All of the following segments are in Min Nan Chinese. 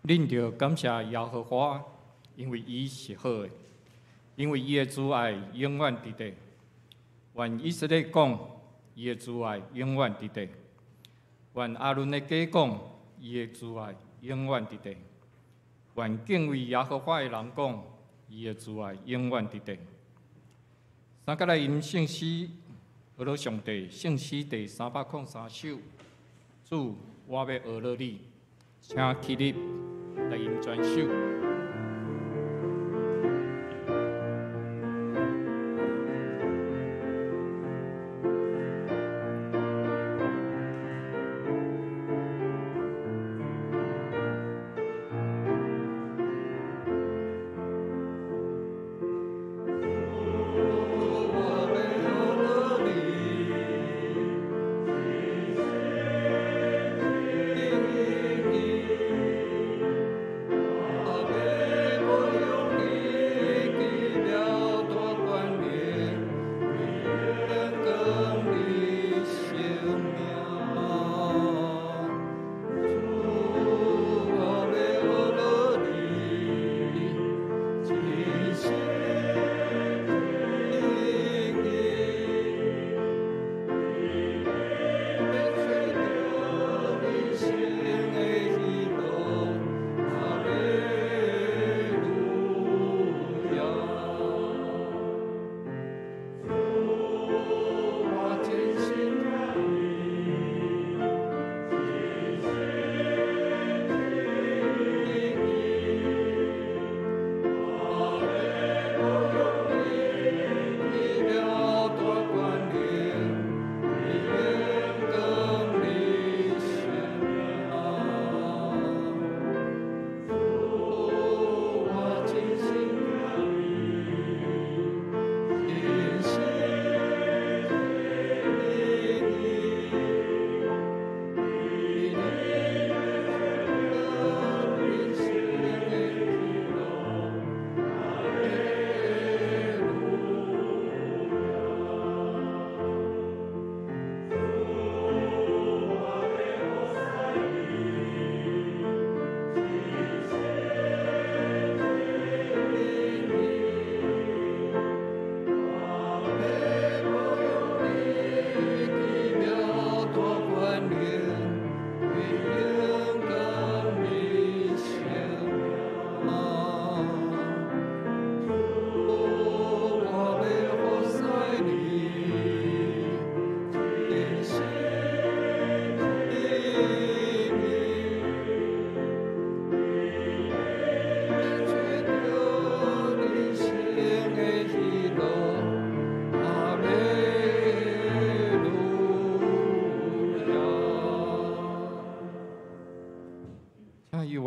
恁著感謝耶和華，因為伊是好的，因為伊的慈愛永遠佇地。願以色列講，伊的慈愛永遠佇地。願亞倫的家講，伊的慈愛永遠佇地。願敬畏耶和華的人講，伊的慈愛永遠佇地。三個來吟聖詩，學樂上帝聖詩第303首，主，我欲學樂你，請起立來吟全首。我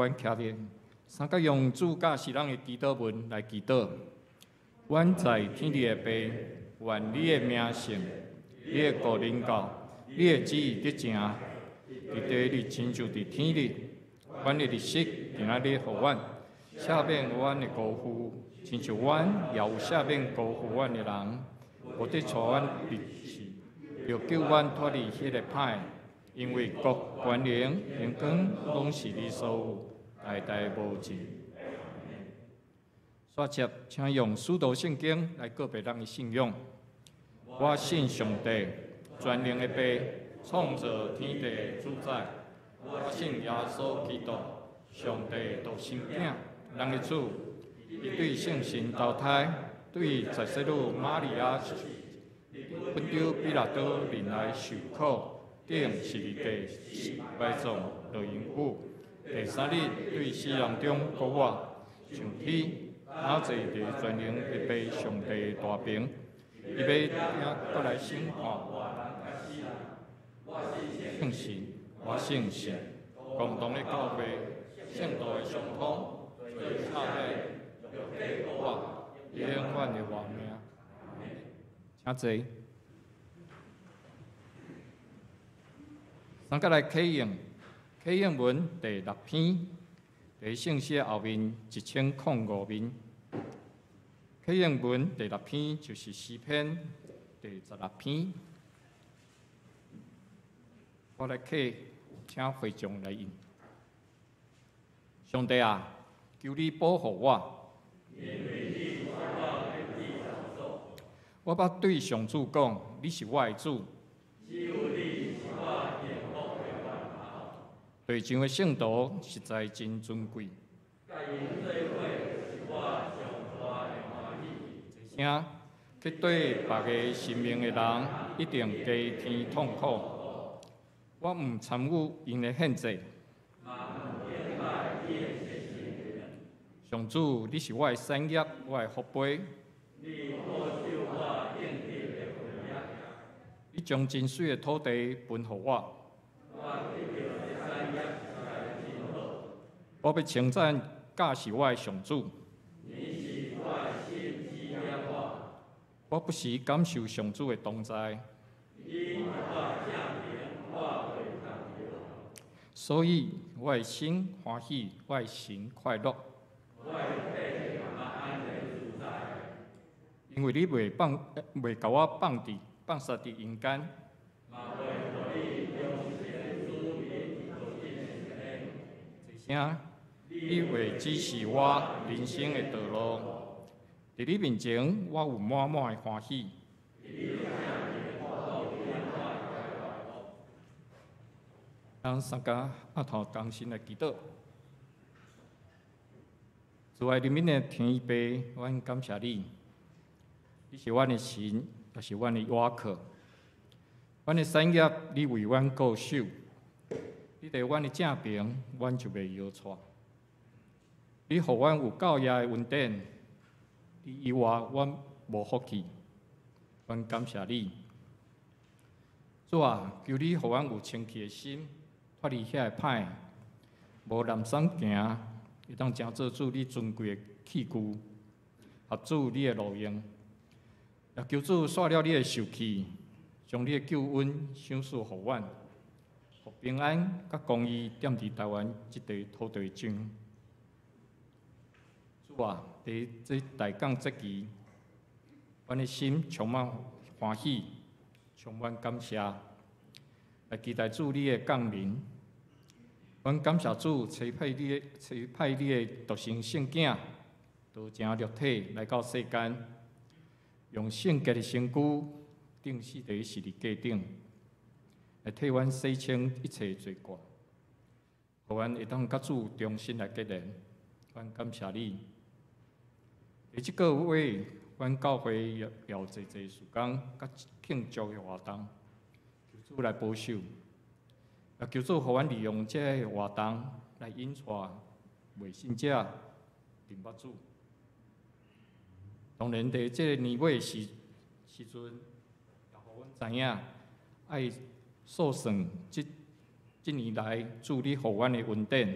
阮徛咧，三角用主教示人的祈禱文來祈禱。阮在天裡的父，願你的名聖，你的國臨到，你的旨意得成，佇地裡親像佇天裡。阮的日食今仔日予阮，赦免阮的辜負，親像阮也有赦免辜負阮的人。無得帶阮入試，著救阮脫離彼个歹。因為國、權能、榮光，攏是你所有，代代無盡。煞接，請用使徒聖經來告白咱的信仰。我信上帝，全能的父，創造天地的主宰。我信耶穌基督，上帝獨生囝，咱的主。伊對聖神投胎，對十聖女瑪利亞受本丟彼拉多面來受苦，釘十字架，埋葬，落陰府。第三日對死人中復活，上天，倚坐佇全能的父上帝大爿，伊欲閣來審判活人佮死人。我信神，我信神，共同的教會，聖徒的相通，罪赦免，肉體復活，永遠的活命。請坐。咱閣來啟應，啟應文第六篇，佇聖詩後面1005面。啟應文第六篇就是詩篇第16篇。我來啟，請會眾來應。上帝啊，求你保護我。我捌對上主講，你是我的主。地上的聖徒實在真尊貴。這聲去對別个神明的人，一定加添痛苦。我毋參與𪜶的獻祭。上主，你是我的產業，我的福杯。你將真媠的土地分予我。我欲稱讚教示我的上主。我不時感受上主的同在。所以我的心歡喜，我的神快樂。因為你袂放，袂共我放佇放殺佇陰間。這聲，你會指示我人生的道路。佇你面前，我有滿滿的歡喜。咱三家阿頭同心來祈禱。慈愛憐憫的天父，阮感謝你，你是阮的神，也是阮的倚靠。阮的產業，你為阮固守。你佇阮的正爿，阮就袂搖掣。你予阮有夠額的恩典，你以外阮無福氣。阮感謝你，主啊，求你予阮有清氣的心，脫離遐个歹，無濫散行，會當成做主你尊貴的器具，合主你的路用。也求主煞了你的受氣，將你的救恩賞賜予阮，予平安佮公義踮佇台灣這塊土地上。主啊，佇這大港節期，阮的心充滿歡喜，充滿感謝，來期待主你的降臨。阮感謝主，差派你的獨生聖囝，道成肉體來到世間，用聖潔的身軀釘死佇十字架頂，來替阮洗清一切罪過，予阮會當佮主重新來結連。阮感謝你。佇這個月，阮教會也有濟濟事工佮慶祝的活動，求主來保守，也求主予阮利用這个活動來引帶未信者認捌主。當然，佇這個年尾時時陣，也予阮知影愛數算這這年來主你予阮的恩典，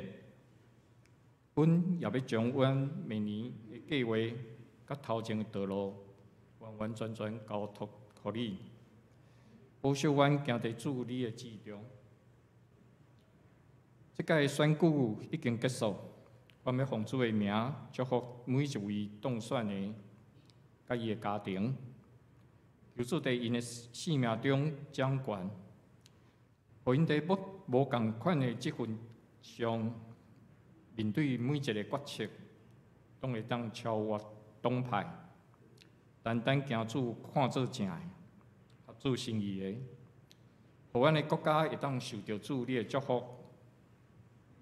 阮也欲將阮明年的計劃佮頭前的道路完完全全交託予你，保守阮行佇主你的旨中。這屆的選舉已經結束，我欲奉主的名祝福每一位當選的佮伊的家庭，求主佇𪜶的生命中掌權，予𪜶佇無無仝款的這份上，面對每一个決策，攏會當超越黨派，單單行主看做正的，合主心意的，予阮的國家會當受著主你的祝福，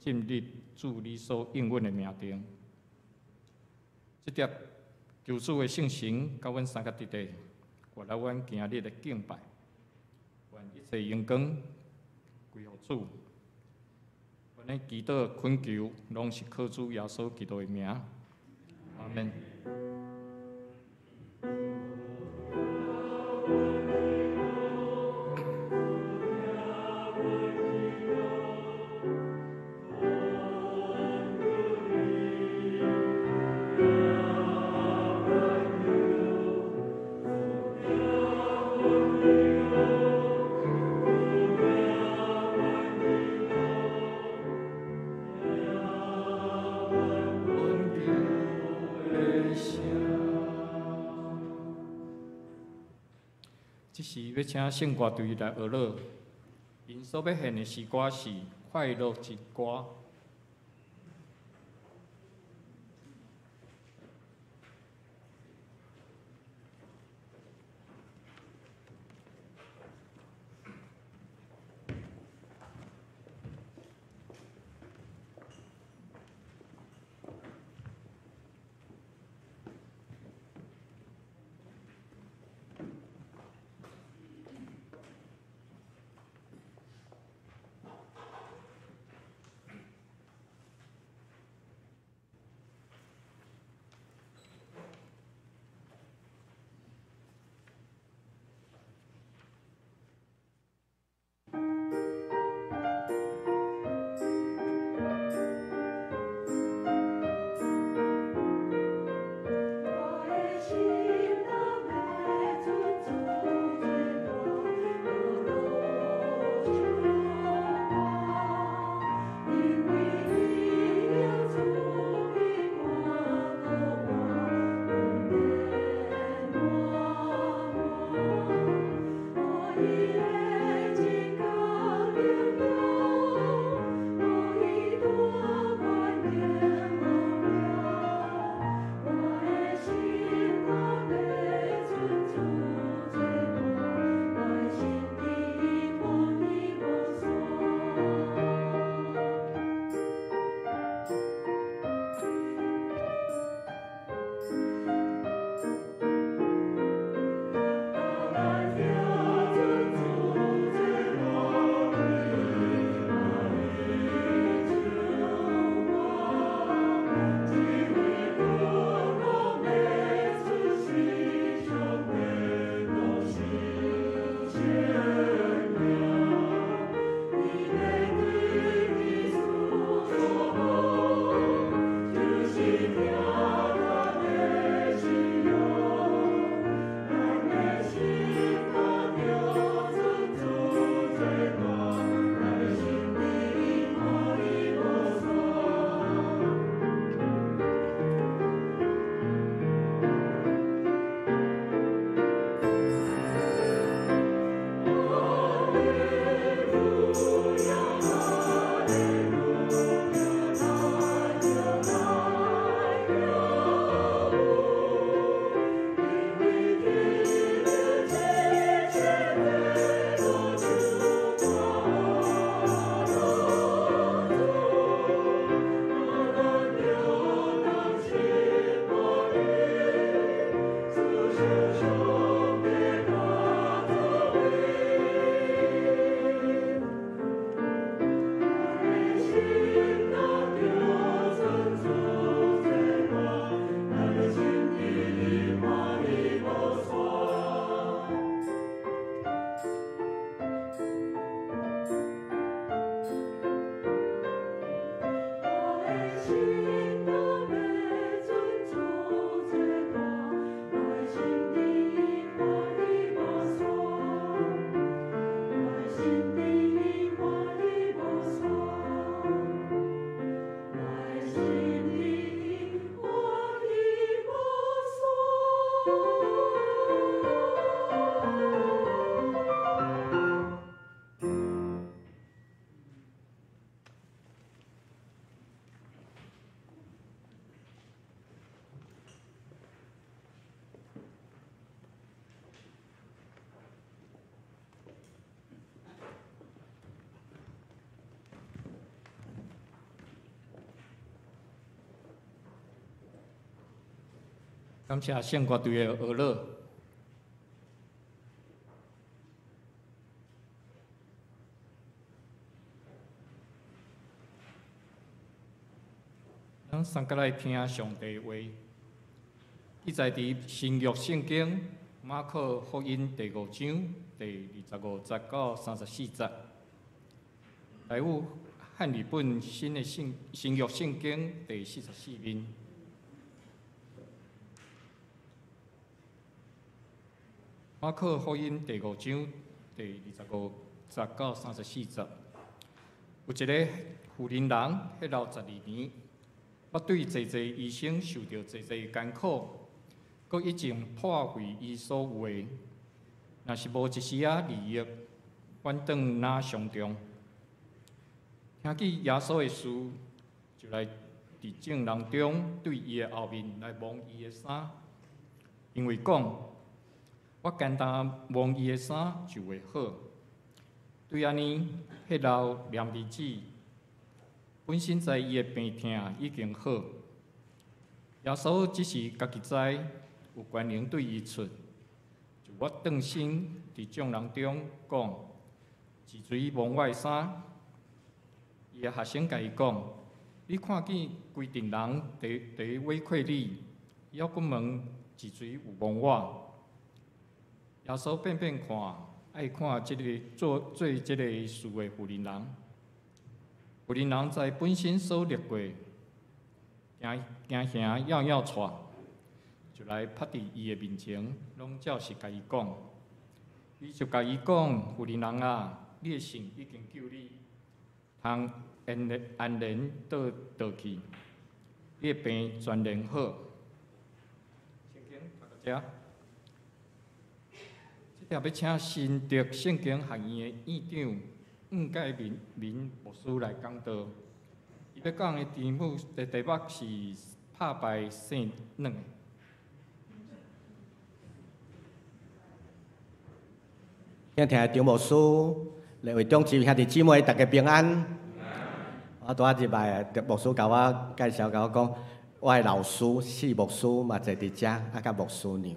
進入主你所應允的命定。這帖求主的聖神佮阮相佮佇咧，活來阮今日的敬拜，願一切榮光歸予主。阮的祈禱懇求，攏是靠主耶穌基督的名。阿們。這時欲請聖歌隊來學樂，𪜶所欲獻的詩歌是《快樂之歌》。心。感謝聖歌隊的學樂。咱三個來聽上帝話，記載佇新約聖經馬可福音第五章第25節到34節。台語漢語本新的聖新約聖經第44面。馬可福音第五章第25節到34節，有一个婦人人血流12年，捌對濟濟醫生受著濟濟艱苦，閣已經破費伊所有的，若是無一絲仔利益，反轉若傷重。聽見耶穌的事，就來佇眾人中對伊的後面來摸伊的衫，因為講，我簡單摸伊的衫就會好。對按呢，血流念兒子本身知伊的病痛已經好，耶穌只是家己知有權能對伊出，就我轉身佇眾人中講，是誰摸我的衫？伊的學生共伊講，你看見規陣人佇佇圍困你，猶閣問是誰有摸我？耶穌變變看，愛看這個做做這个事的婦人人。婦人人知本身所歷過，驚驚嚇枵枵掣，就來趴佇伊的面前，攏照實共伊講。伊就共伊講：婦人人啊，你的信已經救你，通安然安然倒倒去，你的病全然好。聖經讀到遮，這條欲請新竹聖經學院的院長黃介民民牧師來講道。伊欲講的題目的題目是拍敗性軟的。敬聽張牧師，兩位長執兄弟姊妹，大家平安。我拄仔入來，牧師共我介紹，共我講，我的老師四牧師嘛坐佇遮，啊，佮牧師娘。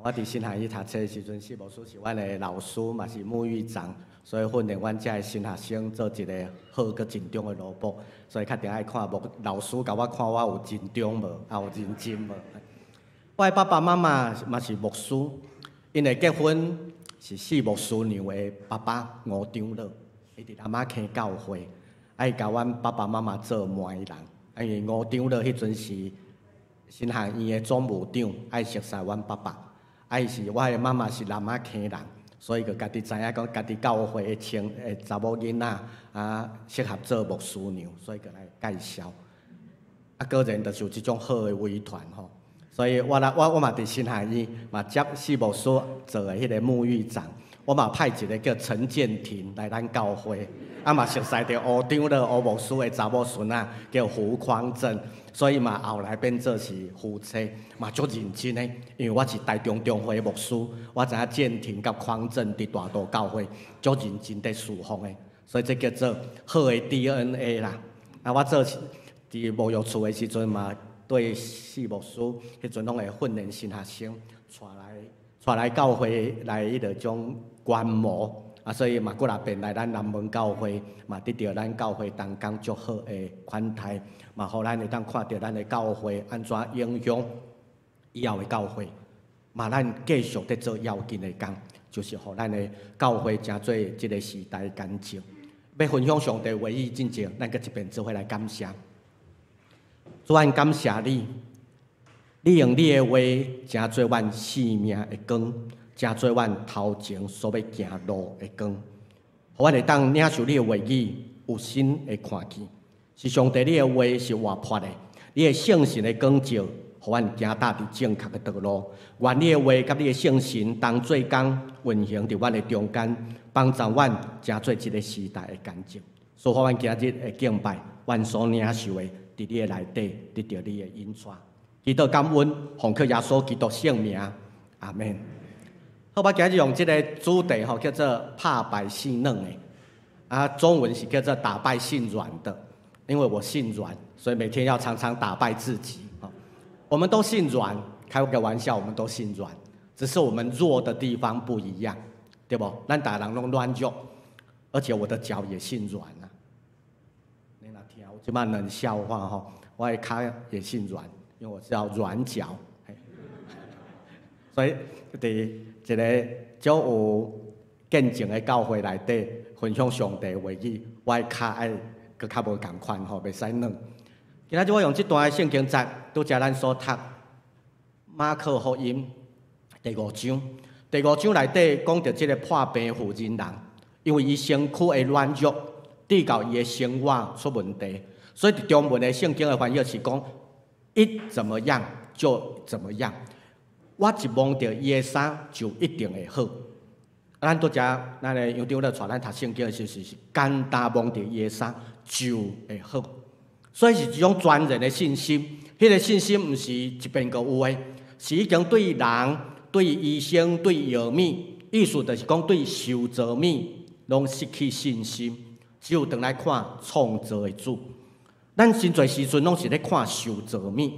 我佇神學院讀冊的時陣，四牧師是阮的老師，嘛是牧育長，所以訓練阮遮的新學生做一个好閣盡忠的奴僕。所以較定愛看牧老師共我看我有盡忠無，啊有認真無。我的爸爸媽媽嘛是牧師，𪜶的結婚是四牧師娘的爸爸吳長老，伊佇南仔坑教會，啊伊共阮爸爸媽媽做媒人，啊因為吳長老彼陣是神學院的總務長，愛熟似阮爸爸，啊伊是我的媽媽是南仔坑人，所以就家己知影講家己教會的青的查某囡仔啊適合做牧師娘，所以就來介紹。啊果然就是有這種好的遺傳吼。所以我來我我嘛佇神學院嘛接四牧師做的彼个牧育長，我嘛派一个叫陳建廷來咱教會，啊嘛熟似著吳長老吳牧師的查某孫仔叫胡匡正，所以嘛後來變做是夫妻，嘛足認真的，因為我是台中中會的牧師，我知影建廷佮匡正佇大肚教會足認真佇侍奉的，所以這叫做好的 DNA 啦。啊，我做佇牧育處的時陣嘛，對四牧師，彼陣攏會訓練新學生，帶來帶來教會來彼个種觀摩，啊，所以嘛幾若遍來咱南門教會，嘛得著咱教會同工足好的款待，嘛予咱會當看著咱的教會按怎影響以後的教會，嘛咱繼續佇做要緊的工，就是予咱的教會成做這个時代的見證。欲分享上帝話語進前，咱閣一遍做伙來感謝。主，阮感謝你，你用你的話成做阮生命的光，成做阮頭前所欲行路的光，予阮會當領受你的話語，有新的看見。是上帝，你的話是活潑的，你的聖神的光照，予阮行踏佇正確的道路。願你的話佮你的聖神同做工，運行佇阮的中間，幫助阮成做這个時代的見證。祝福阮今日的敬拜，阮所領受的，佇你的內底得著你的引帶，祈禱感恩，奉靠耶穌基督聖名，阿們。好，我今日用這个主題吼，叫做拍敗性軟的，啊，中文是叫做打敗性軟的，因為我性軟，所以每天要常常打敗自己。我們都性軟，開個玩笑，我們都心軟，只是我們弱的地方不一樣，對無？咱逐人攏軟弱，而且我的腳也心軟啊。你若聽我這擺冷笑話吼，我的跤也心軟，因為我叫軟腳。所以佇一个足有見證的教會內底分享上帝話語，我的跤愛閣較無仝款吼，袂使軟。今仔日我用這段的聖經節，拄才咱所讀馬可福音第五章，第五章內底講著這个破病婦人人，因為伊身軀的軟弱，致到伊的生活出問題，所以佇中文的聖經的翻譯是講，一怎麼樣就怎麼樣。我一摸著伊的衫，就一定會好。咱拄才咱的楊長老帶咱讀聖經的時陣，是簡單摸著伊的衫就會好。所以是一種全然的信心。彼個信心毋是一遍就有的，是已經對人、對醫生、對藥物，意思就是講對受造物攏失去信心，只有轉來看創造的主。咱真濟時陣攏是咧看受造物，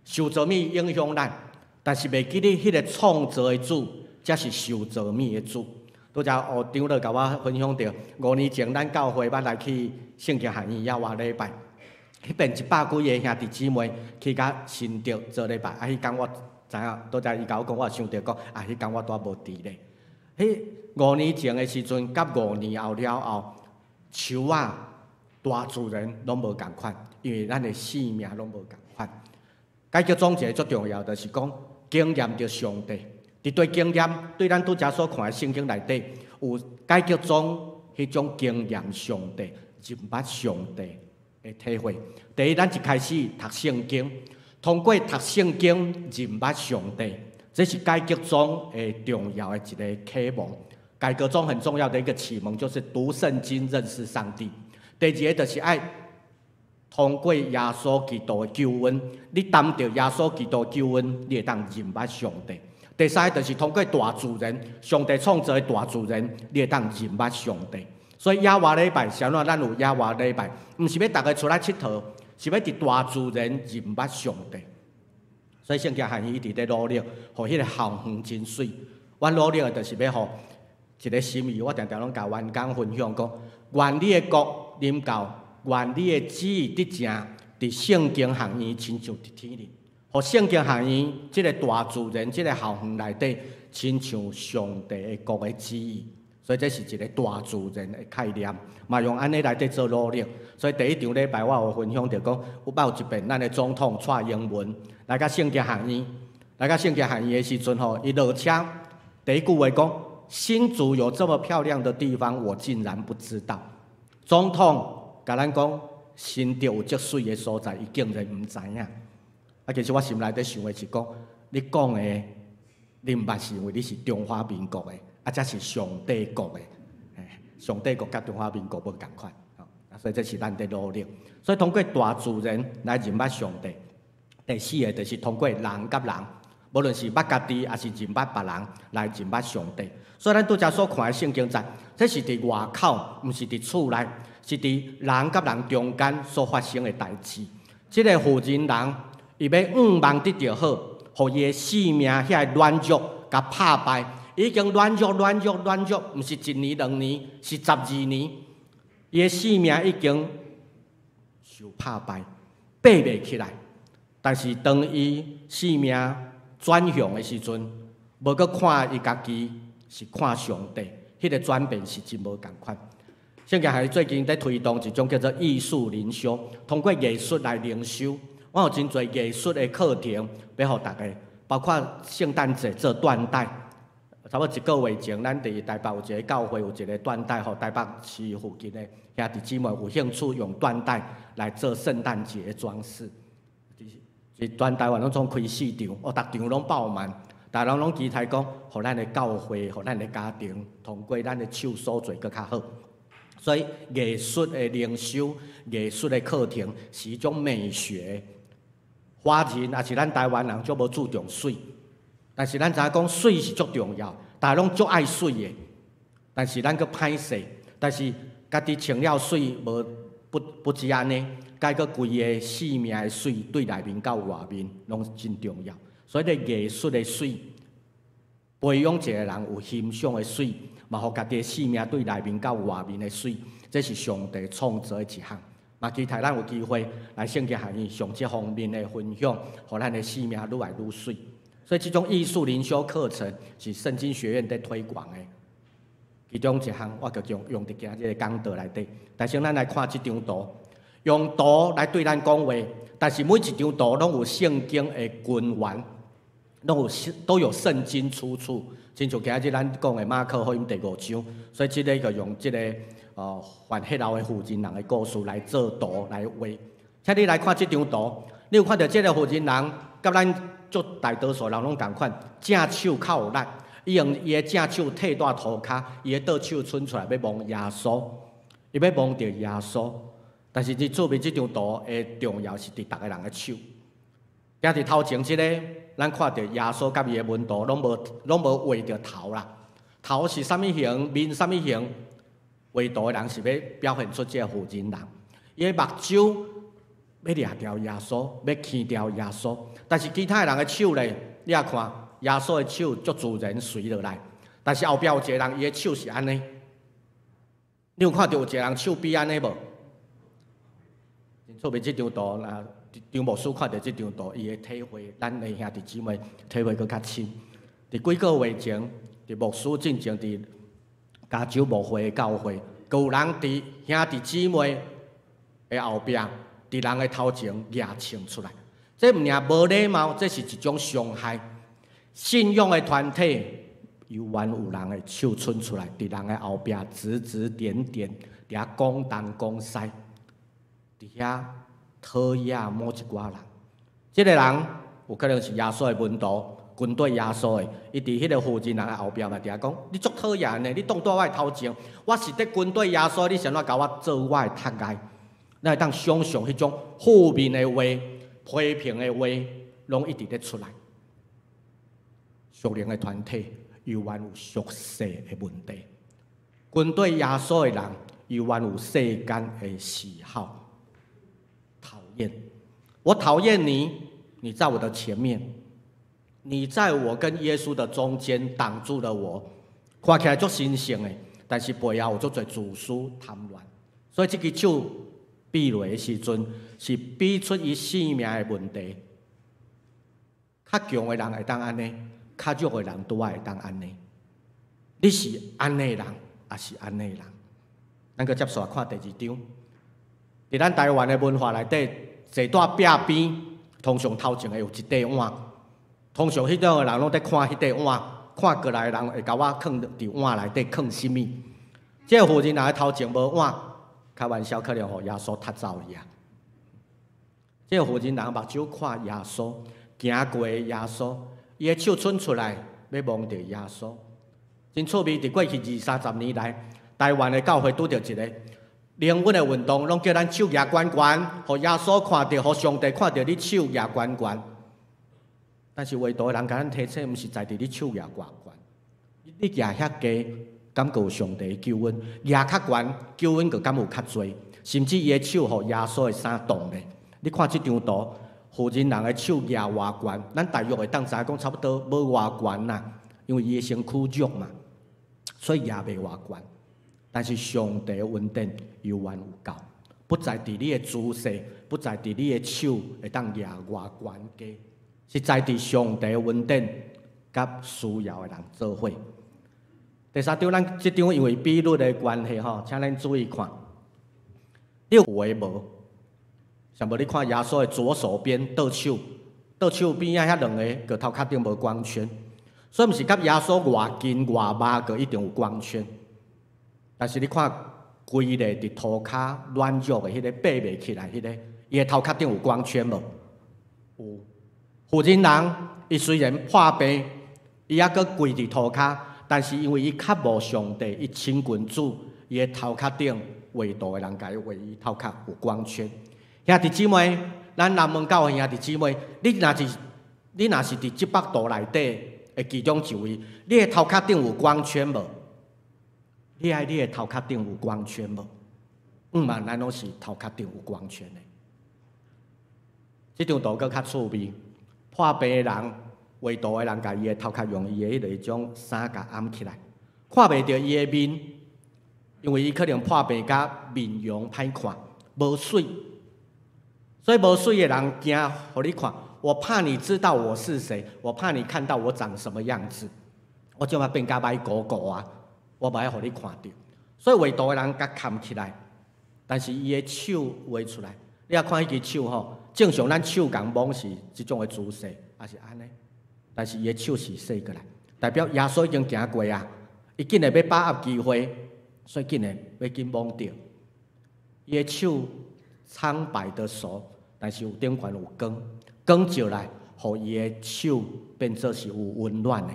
受造物影響咱。但是袂記得彼个創造的主，才是受造物的主。拄才學長老共我分享著，5年前咱教會捌來去聖經學院遐活禮拜，彼邊100幾个兄弟姊妹去甲新竹做禮拜。啊，彼工我知影，拄才伊共我講，我想著講，啊，彼工我拄無佇咧。彼五年前的時陣，佮5年後了後，樹仔、大自然攏無仝款，因為咱的生命攏無仝款。改革宗一个足重要，就是講經驗著上帝。佇對經驗，對咱拄才所看的聖經內底，有改革宗彼種經驗上帝、認捌上帝的體會。第一，咱一開始讀聖經，通過讀聖經認捌上帝，這是改革宗的重要的一个啟蒙。改革宗很重要的一個啟蒙，就是讀聖經認識上帝。第二个就是愛通過耶穌基督的救恩，你擔著耶穌基督的救恩，你會當認捌上帝。第三个就是通過大自然，上帝創造的大自然，你會當認捌上帝。所以野外禮拜，啥物咱有野外禮拜，毋是欲逐个出來𨑨迌，是欲佇大自然認捌上帝。所以聖經學院一直咧努力，予彼个校園真媠。阮努力的就是欲予一个心意，我定定攏共員工分享講，願你的國臨到，願你的旨意得成，佇聖經學院親像佇天頂。予聖經學院這个大自然、這个校園內底，親像上帝的國的旨意。所以這是一个大自然的概念，嘛用按呢來佇做努力。所以第一場禮拜我有分享著講，有捌有一遍咱的總統蔡英文來到聖經學院，來到聖經學院的時陣吼，伊落車第一句話講：新竹有這麼漂亮的地方，我竟然不知道。總統共咱講新竹有遮媠的所在，伊竟然毋知影。啊，其實我心內底想的是講，你講的，你毋捌是因為你是中華民國的，啊，這是上帝國的，上帝國佮中華民國無仝款，啊，所以這是咱佇努力。所以通過大自然來認捌上帝。第四个就是通過人佮人，無論是捌家己，抑是認捌別人來認捌上帝。所以咱拄才所看的聖經節，這是佇外口，毋是佇厝內，是佇人佮人中間所發生的代誌。這个婦人人，伊欲向望得著好，予伊的性命遐个軟弱共拍敗，已經軟弱、軟弱、軟弱，毋是一年兩年，是12年，伊的性命已經受拍敗，爬袂起來。但是當伊性命轉向的時陣，無閣看伊家己，是看上帝，彼个轉變是真無仝款。聖經學最近佇推動一種叫做藝術靈修，通過藝術來靈修。我有真濟藝術的課程欲予大家，包括聖誕節做緞帶。差不多一个月前，咱佇台北有一个教會有一个緞帶，予台北市附近的兄弟姊妹有興趣用緞帶來做聖誕節的裝飾。全台灣攏總開四場，哦，逐場攏爆滿，逐人攏期待講，予咱的教會，予咱的家庭，通過咱的手所做閣較好。所以藝術的靈修、藝術的課程是一種美學。華人抑是咱台灣人足無注重媠，但是咱知影講媠是足重要，逐家攏足愛媠的。但是咱閣歹勢，但是家己穿了媠無不止按呢，閣閣規个生命的媠對內面到外面攏真重要。所以咧藝術的媠，培養一個人有欣賞的媠，嘛，予家己的生命對內面佮外面的媠，這是上帝創造的一項。嘛，期待咱有機會來聖經學院上這方面的分享，予咱的生命愈來愈媠。所以這種藝術靈修課程是聖經學院佇推廣的。其中一項，我就用用佇今日的講道內底。但是咱來看這張圖，用圖來對咱講話，但是每一張圖攏有聖經的根源，攏有都有聖經出處。親像今日咱講的馬可福音第五章，所以這个就用這个犯血漏的婦人人的故事來做圖來畫。請你來看這張圖，你有看著這个婦人人，佮咱足大多數人攏仝款，正手較有力。伊用伊的正手替蹛塗跤，伊的倒手伸出來欲摸耶穌，伊欲摸著耶穌。但是你注意這張圖的重要是佇逐个人的手。行佇頭前這个，咱看著耶穌佮伊的門徒攏無攏無畫著頭啦。頭是啥物形，面啥物形？畫圖的人是欲表現出這个婦人人，伊的目睭欲掠牢耶穌，欲牽牢耶穌。但是其他的人的手咧，你也看。耶穌的手足自然垂落來，但是後壁有一個人，伊的手是按呢。你有看著有一個人手臂按呢無？真趣味這張圖，啊，張牧師看著這張圖，伊的體會，咱的兄弟姊妹體會閣較深。佇幾個月前，佇牧師進前佇加州牧會的教會，閣有人佇兄弟姊妹的後壁，佇人的頭前蜈槍出來。這毋爾無禮貌，這是一種傷害。信仰的團體，猶原有人的手伸出來，佇人的後壁指指點點，佇遐講東講西，佇遐討厭某一寡人。這个人有可能是耶穌的門徒，跟隨耶穌的。伊佇彼个婦人人的後壁嘛，佇遐講：你足討厭的，你擋佇我的頭前，我是佇跟隨耶穌，你是按怎共我做我的窒礙？咱會當想像彼種負面的話、批評的話，攏一直咧出來。屬靈的團體猶原有屬世的問題，跟隨耶穌的人猶原有世間的喜好，討厭。我討厭你，你在我的前面，你在我跟耶穌的中間擋住了我，看起來足神聖的，但是背後有足濟自私貪戀。所以這支手比落的時陣，是比出伊生命的問題。較強的人會當按呢，較弱的人拄仔會當按呢。你是按呢人，抑是按呢人？咱閣接續來看第二張。佇咱台灣的文化內底，坐佇壁邊，通常頭前會有一塊碗。通常彼種的人攏佇看彼塊碗，看過來的人會共我囥佇碗內底囥啥物。這个婦人人的頭前無碗，開玩笑，可能予耶穌踢走去啊。這个婦人人目睭看耶穌，行過耶穌，伊的手伸出來，欲摸著耶穌。真趣味，佇過去二三十年來，台灣的教會拄著一个靈恩的運動，攏叫咱手舉懸懸，予耶穌看著，予上帝看著你手舉懸懸。但是畫圖的人共咱提醒，毋是在佇你手舉偌懸，你舉遐低，敢閣有上帝的救恩；舉較懸，救恩閣敢有較濟。甚至伊的手予耶穌的衫擋咧。你看這張圖，婦人人的手舉偌懸，咱大約會當知影講差不多無偌懸啦，因為伊的身軀弱嘛，所以也袂偌懸。但是上帝的恩典猶原有夠，不在佇你的姿勢，不在佇你的手會當舉偌懸低，是在佇上帝的恩典佮需要的人做伙。第三張，咱這張因為比率的關係吼，請咱注意看，你有的無？像無你看耶穌的左手邊倒手，倒手邊仔遐兩个，閣頭殼頂無光圈，所以毋是佮耶穌偌近偌密，閣一定有光圈。但是你看規个佇塗跤軟弱的彼个爬袂起來彼个，伊的頭殼頂有光圈無？有。婦人人，伊雖然破病，伊猶閣跪佇塗跤，但是因為伊較無上帝，伊親近主，伊的頭殼頂畫圖的人共伊畫伊頭殼有光圈。兄弟姊妹，咱南門教會兄弟姊妹，你若是佇這幅圖內底的其中一位，你的頭殼頂有光圈無？你愛你的頭殼頂有光圈無？嘛，咱攏是頭殼頂有光圈的。這張圖閣較趣味，破病的人，畫圖的人共伊的頭殼用伊的彼个種衫共掩起來，看袂著伊的面，因為伊可能破病甲面容歹看，無媠，所以無媠的人驚予你看，我怕你知道我是誰，我怕你看到我長什麼樣子，我這馬變甲歹糊糊啊，我無愛予你看著，所以畫圖的人共崁起來，但是伊的手畫出來，你若看彼支手吼，正常咱手仝摸是這種的姿勢，抑是按呢？但是伊的手是踅過來，代表耶穌已經行過啊！伊緊會欲把握機會，所以緊會欲緊摸著。伊的手蒼白的手，但是有頂懸有光，光照來，予伊的手變做是有溫暖的。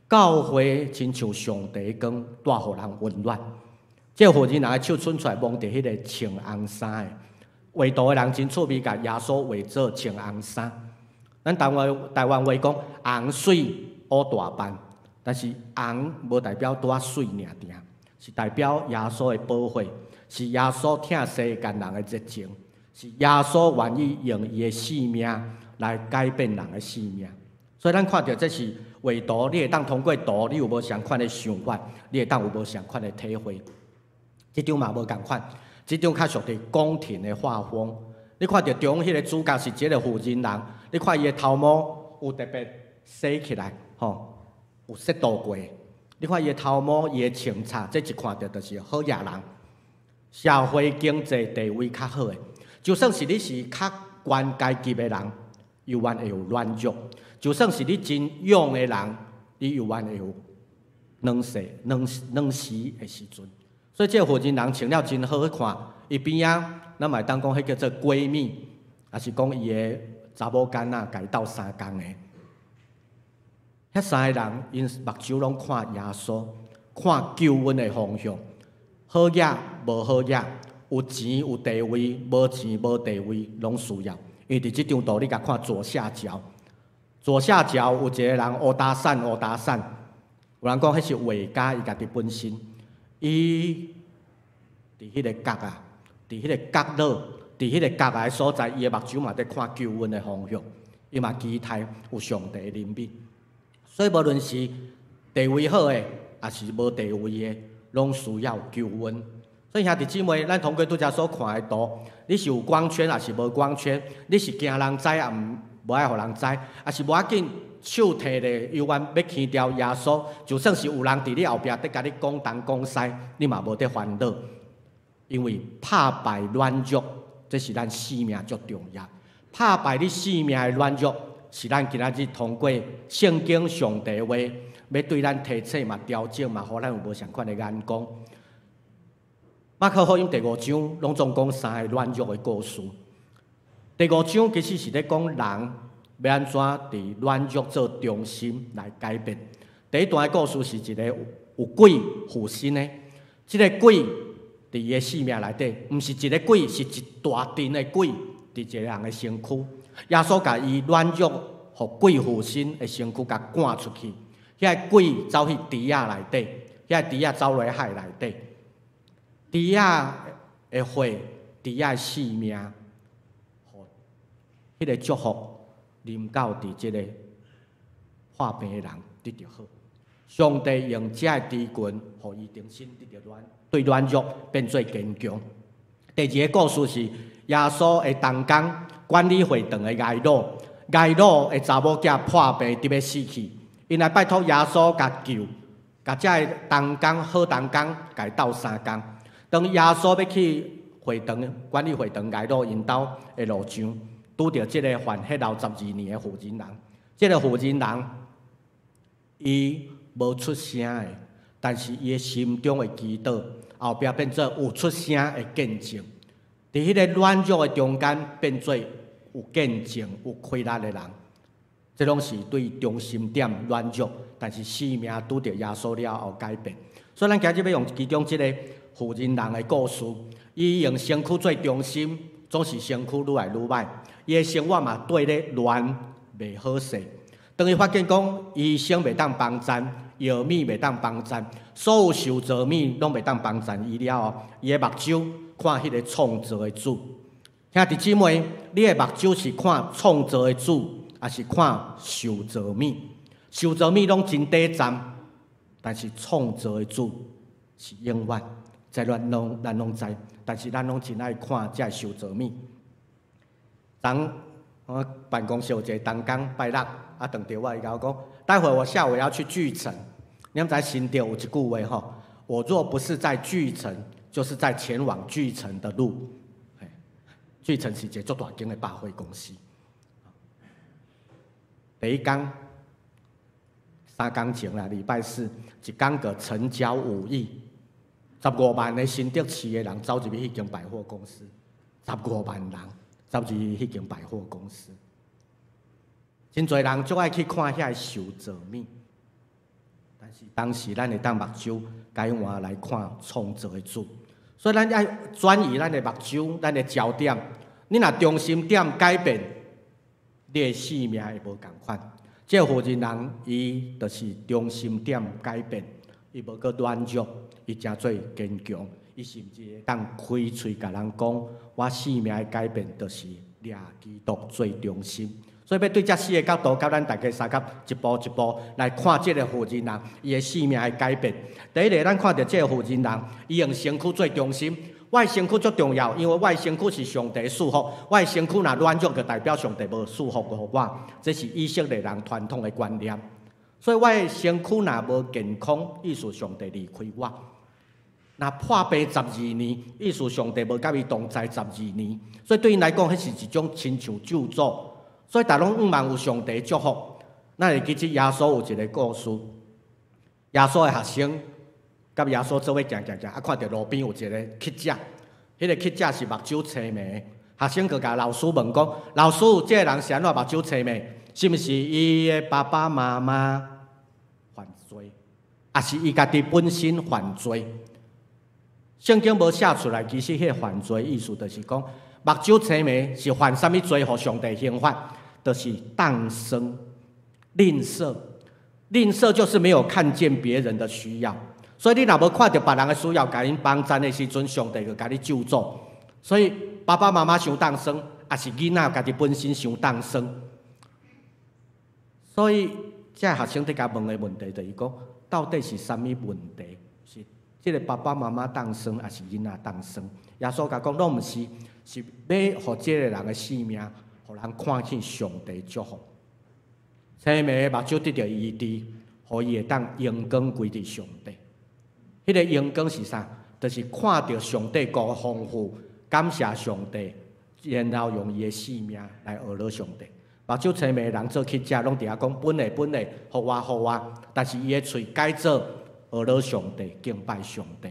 教會親像上帝的光，帶予人溫暖。這個婦人人的手伸出來，摸著彼个穿紅衫的。畫圖的人真趣味，共耶穌畫做穿紅衫。咱台灣話講紅媠烏大範，但是紅無代表拄仔媠爾爾，是代表耶穌的寶血，是耶穌疼世間人的熱情，是耶穌願意用伊的性命來改變人的性命。所以咱看著這是畫圖，你會當通過圖，你有無相款的想法，你會當有無相款的體會。這張嘛無仝款，這張較屬佇宮廷的畫風。你看著中彼个主角是一个婦人人，你看伊的頭毛有特別洗起來，吼，有洗度過。你看伊的頭毛，伊的穿插，這一看著就是好額人，社會經濟地位較好的。就算是你是較懸階級的人，猶原會有軟弱；就算是你真勇的人，你猶原會有軟勢、軟軟時的時陣。所以這個婦人人穿了真好看，伊邊仔咱嘛會當講彼叫做閨蜜，抑是講伊的查某囡仔，共伊鬥相仝的。彼三個人，𪜶目睭攏看耶穌，看救恩的方向。好額無好額，有錢有地位，無錢無地位，攏需要。因為佇這張圖，你共看左下角，左下角有一個人烏焦散烏焦散，有人講彼是畫家，伊家己本身，伊佇彼個角啊，佇彼個角落，佇彼個角仔的所在，伊的目睭嘛佇看救恩的方向，伊嘛期待有上帝的憐憫。所以無論是地位好的，抑是無地位的，攏需要救恩。所以兄弟姊妹，咱通過拄才所看的圖，你是有光圈，抑是無光圈？你是驚人知，抑無愛予人知，抑是無要緊，手提咧，猶原欲牽牢耶穌，就算是有人佇你後壁佇共你講東講西，你嘛無佇煩惱，因為拍敗軟弱，這是咱生命足重要。拍敗你生命的軟弱，是咱今仔日通過聖經上帝話，欲對咱提醒嘛、調整嘛，予咱有無仝款的眼光。馬可福音第五章攏總講三个軟弱的故事。第五章其實是咧講人欲按怎佇軟弱做中心來改變。第一段的故事是一个有鬼附身的，這个鬼佇伊的性命內底，毋是一个鬼，是一大陣的鬼佇一个人的身軀。耶穌共伊軟弱，予鬼附身的身軀共趕出去，遐个鬼走去豬仔內底，遐個豬仔走落海內底。豬仔的血，豬仔的性命，予彼个祝福臨到佇這个破病的人得著好。上帝用這个豬群，予伊重新得著軟，對軟弱變做堅強。第二个故事是耶穌的同工管理會堂的睚魯，睚魯的查某囝破病得欲死去，𪜶來拜託耶穌共救，共這个同工好同工共伊鬥相仝。當耶穌欲去會堂管理會堂睚魯𪜶兜的路上，拄著這个患血漏12年的婦人人。這个婦人人，伊無出聲的，但是伊的心中的祈禱，後壁變做有出聲的見證。佇彼个軟弱的中間，變做有見證、有氣力的人。這攏是對中心點軟弱，但是生命拄著耶穌了後改變。所以咱今日欲用其中這个婦人人的故事，伊用身軀做中心，總是身軀愈來愈歹，伊的生活嘛綴咧亂，袂好勢。當伊發現講醫生袂當幫贊，藥物袂當幫贊，所有受造物攏袂當幫贊伊了後，伊的目睭看彼个創造的主。兄弟姊妹，你的目睭是看創造的主，抑是看受造物？受造物攏真短暫，但是創造的主是永遠。這咱攏知，但是咱攏真愛看這受造物。昨我辦公室有一个同工拜六啊，碰著我，伊共我講，待會我下午要去巨城。你毋知新竹有一句話吼，我若不是在巨城，就是在前往巨城的路。巨城是一个足大間的百貨公司。第一工3工前啦，禮拜四一工就成交5億，15萬个新竹市的人走入去彼間百貨公司，十五萬人走入去彼間百貨公司，真濟人足愛去看遐受造物，但是當時咱會當目睭改換來看創造的主，所以咱愛轉移咱的目睭，咱的焦點。你若中心點改變，你的生命會無仝款。這個婦人人，伊就是中心點改變，伊無閣軟弱，伊誠做堅強，伊甚至會當開喙共人講：我生命的改變，就是掠基督做中心。所以欲對這四个角度，佮咱大家相佮一步一步來看這个婦人人，伊的生命的改變。第一个，咱看著這个婦人人，伊用身軀做中心。我的身軀足重要，因為我的身軀是上帝賜福。我的身軀若軟弱，就代表上帝無賜福予我。這是以色列人傳統的觀念。所以我的身軀若無健康，意思上帝離開我。若破病十二年，意思上帝無佮伊同在十二年。所以對𪜶來講，彼是一種親像咒詛。所以逐攏向望有上帝祝福。咱會記得耶穌有一个故事，耶穌的學生佮耶穌做伙行行行，啊，看著路邊有一个乞者，彼个乞者是目睭青盲。學生就共老師問講：老師，這个人是按怎目睭青盲？是毋是伊的爸爸媽媽犯罪，抑是伊家己本身犯罪？聖經無寫出來，其實彼个犯罪意思就是講，目睭青盲是犯啥物罪，予上帝刑罰？就是當生吝嗇，吝嗇就是沒有看見別人的需要，所以你若無看著別人的需要，共𪜶幫贊的時陣，上帝就共你咒詛。所以爸爸媽媽傷當生，抑是囡仔家己本身傷當生。所以這學生佇共問的問題就是講，到底是啥物問題？是這个爸爸媽媽當生，抑是囡仔當生？耶穌共講，攏毋是，是欲予這个人的生命，予人看見上帝祝福。青盲目睭得著醫治，予伊會當榮光歸佇上帝。彼个榮光是啥？就是看著上帝國豐富，感謝上帝，然後用伊的生命來學了上帝。目睭青盲的人做乞者，攏佇遐講分的分的，予我予我。但是伊的喙改做學了上帝，敬拜上帝。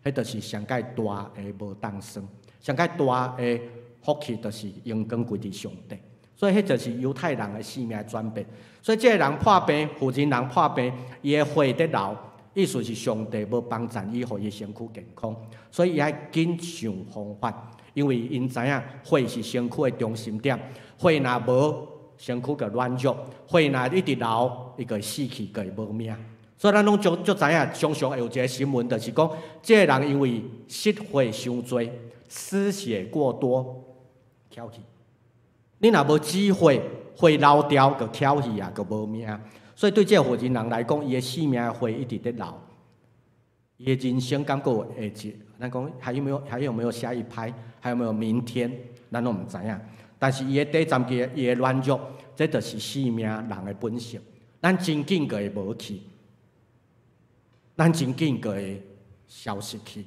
彼就是上蓋大的無當生，上蓋大的福氣，就是榮光歸佇上帝。所以，彼就是猶太人的生命轉變。所以，這个人破病，婦人人破病，伊的血佇流，意思是上帝無幫贊伊，予伊身軀健康。所以，伊愛緊想方法，因為𪜶知影血是身軀的中心點，血若無，身軀就軟弱；血若一直流，伊就會死去，就會無命。所以，咱攏足足知影，常常會有一个新聞，就是講這个人因為失血傷濟，失血過多，翹去。你若無止血，血流掉就翹去啊，就無命。所以對這個婦人人來講，伊的生命的血一直佇流，伊的人生感覺會一，咱講還有沒有？還有沒有下一拍？還有沒有明天？咱攏毋知影。但是伊的短暫期，伊的軟弱，這就是生命人的本性。咱真緊就會無去，咱真緊就會消失去，